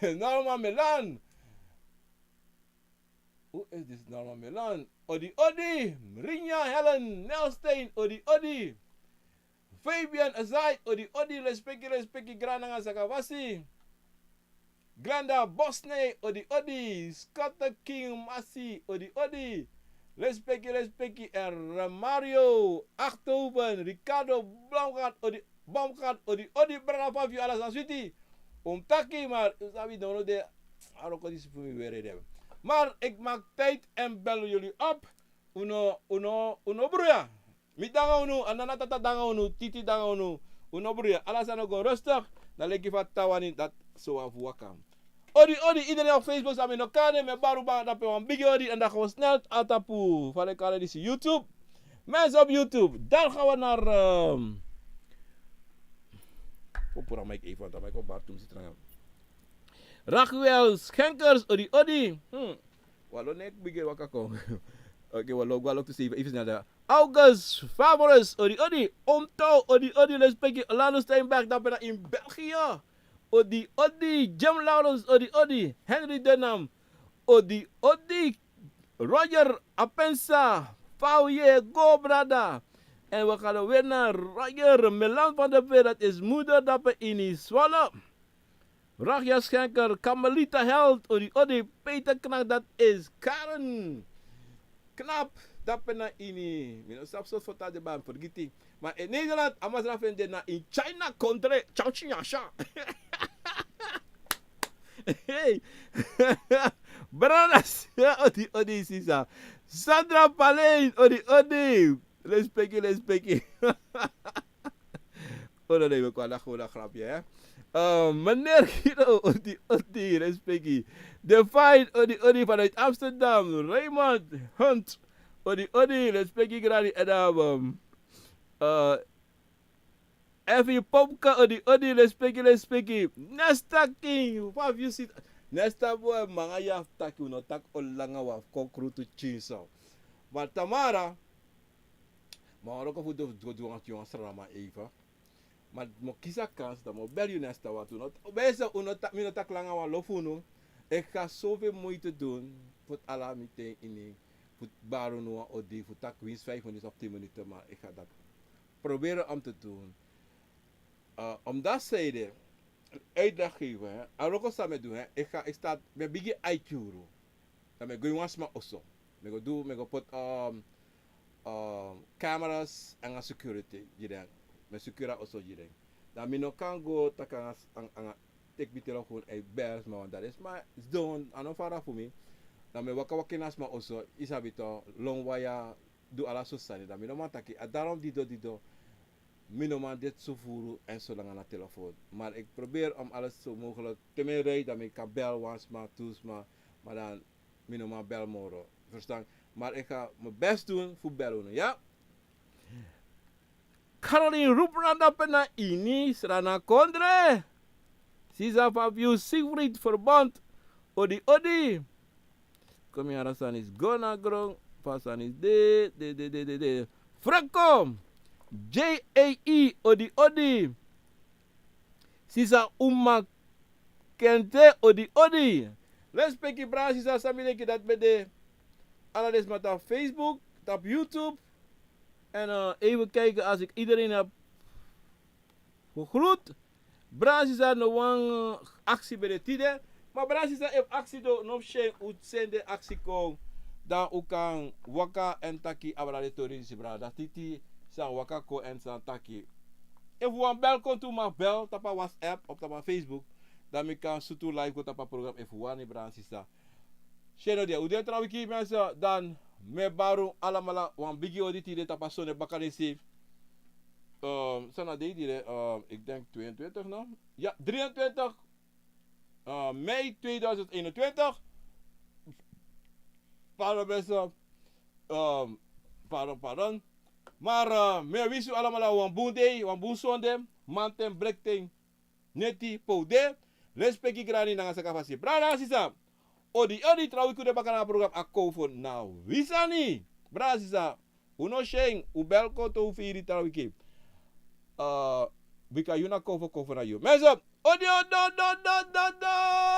Norma Milan. Hoe is dit, Norma Milan? Odi odi. Rinya Helen Nelstein, odi odi. Fabian Azai, odi odi, lespeki, lespeki, grani nanga sakafasi. Glenda Bosne, odi odi. Scott King Masi, odi odi. Lespeki, lespeki. En Mario Achterhoeven, Ricardo Blomgaard, odi, Blomgaard, odi odi, brada, fafu, ala sani switi. Un taki, maar un sabi, no, no, de, a roko disi fu mi weri de. Maar ik maak tijd en bel jullie op. Uno, uno, uno bruya. Mi danga unu, Anana Tata danga unu, Titi danga unu, uno bruya. Ala sani o go rustig, na leki fa tawani dati so wan fu waka. Odi odi, iedereen op Facebook, san mi no kari, mi e bari un baka dape wan bigi odi, en dan gaan we snel a tapu fa den e kari disi, YouTube. Mensen op YouTube, daar gaan we naar, ehm, o, pura mic even, want dan mic op bar tum zit. Raguel Schenkers, odi odi. Hmm. Walo nek bigi waka kon. Oké, walo, walo tu save, even snel daar. August Favorus, odi odi. Omto, odi odi, lespeki. Orlando Steinberg, dapena in België. Odi odi. Jim Lawrence, odi odi. Henry Denham, odi odi. Roger Apensa, fa yu e go, brada? En we gaan weer naar Roger Melan van de Veer, dat is moeder dape ini Zwolle. Raja Schenker, Kamelita Held, odi odi. Peter Knak, dat is Karen Knap, dapena ini, mi no sabi so fota de ban, vergiti. Maar in Nederland, a masra fu en de na in China country, Chao China Sha. Hey. Branas, odi odi, sisa. Sandra Palein, odi odi. Lespeki, lespeki. Oh, no, nee, we kwamen gewoon een grapje, hè. Eh, meneer Guido, odi odi, respecti. Define, odi odi vanuit Amsterdam. Raymond Hunt, odi odi, respecti, grani. En dan, ehm, eh, Effie Popke, odi odi, respecti, respecti. Nesta King, fa fu yu sita? Nesta boy, manga ya taki, un no taki o langa, wan fu kon krutu chinso. Maar tamara, ma wan loko fu du, du, du, wan srama even. Ma mi o kisi a kans, dan mi o bel yu nesta, want un no, un no ta-, mi no taki langa, wan lo fu unu. Ik ga zoveel moeite doen, poti ala mi ten ini. fu bari unu wan odi fu taki winsi vijf minuten of tien minuten, maar ik ga dat proberen om te doen. Uh, omdat zij de uitleg geven, hè, en ook als dat met doen, hè, ik ga, ik sta, ben bigi uitjuru. Dan ben ik gewoon sma oso. Ben ik doen, ben ik put um, um, cameras en een security die dan, met secura oso die dan. Dan mi no kan go tak anga anga anga take mi telefoon uit bel sma want dat is maar is don ano fara voor mij. Dan mi waka waka na sma oso isabi to long waya du ala so sani dan mi no man taki a daarom dido dido. Mi no man dit so furu en so langa na telefoon. Maar ik probeer om alles zo mogelijk te mijn rij dan mi kan bel wan sma tu sma. Maar dan mi no man bel moro. Verstaan? Maar ik ga mijn best doen voor bel unu, ja? Caroline Rubranda pena ini Srana Kondre. Sisa Fabio Siegfried Verbond. Odi odi. Komi ara sani is go na grong. Fa sani is de de de de de de. Franco. J A E odi odi. Sisa Uma Kente odi odi. Respeki brada sisa san mi denki dati ben de. Ala den sma tapu Facebook, tapu YouTube. En uh, even kijken als ik iedereen heb gegroet. Brada sisa no wan uh, aksi ben de tide. Ma brada sisa efu aksi do no fu syen un sende aksi kon. Dan un kan waka en taki abra de tori disi brada titi. San waka kon en san taki. Efu wan bel kon tu mag bel tapu a WhatsApp of tapu a Facebook. Dan mi kan sutu live go tapu a program efu wani brada sisa. Seno dia un de tra wiki mensen dan. Mi e bari un alamala wan bigi odi tide tapu a sonde bakanisi. Um, san na dei tide um, ik denk tweeëntwintig no? Ja, drieëntwintig uh, mei tweeduizend eenentwintig. Pardon mensen. Um, pardon pardon. Maar uh, mi e wisi un alamala wan bun dei wan bun sonde. Manten brekten neti powde. Lespeki grani nanga saka fasi brada sisa. Odi odi tra wiki un de baka na a program a kofo na wi sani. Brada sisa. Un no syen un bel kon te un firi tra wiki. Uh, bika yu na kofo kofo na yu mensen. Odi odi odi odi odi odi.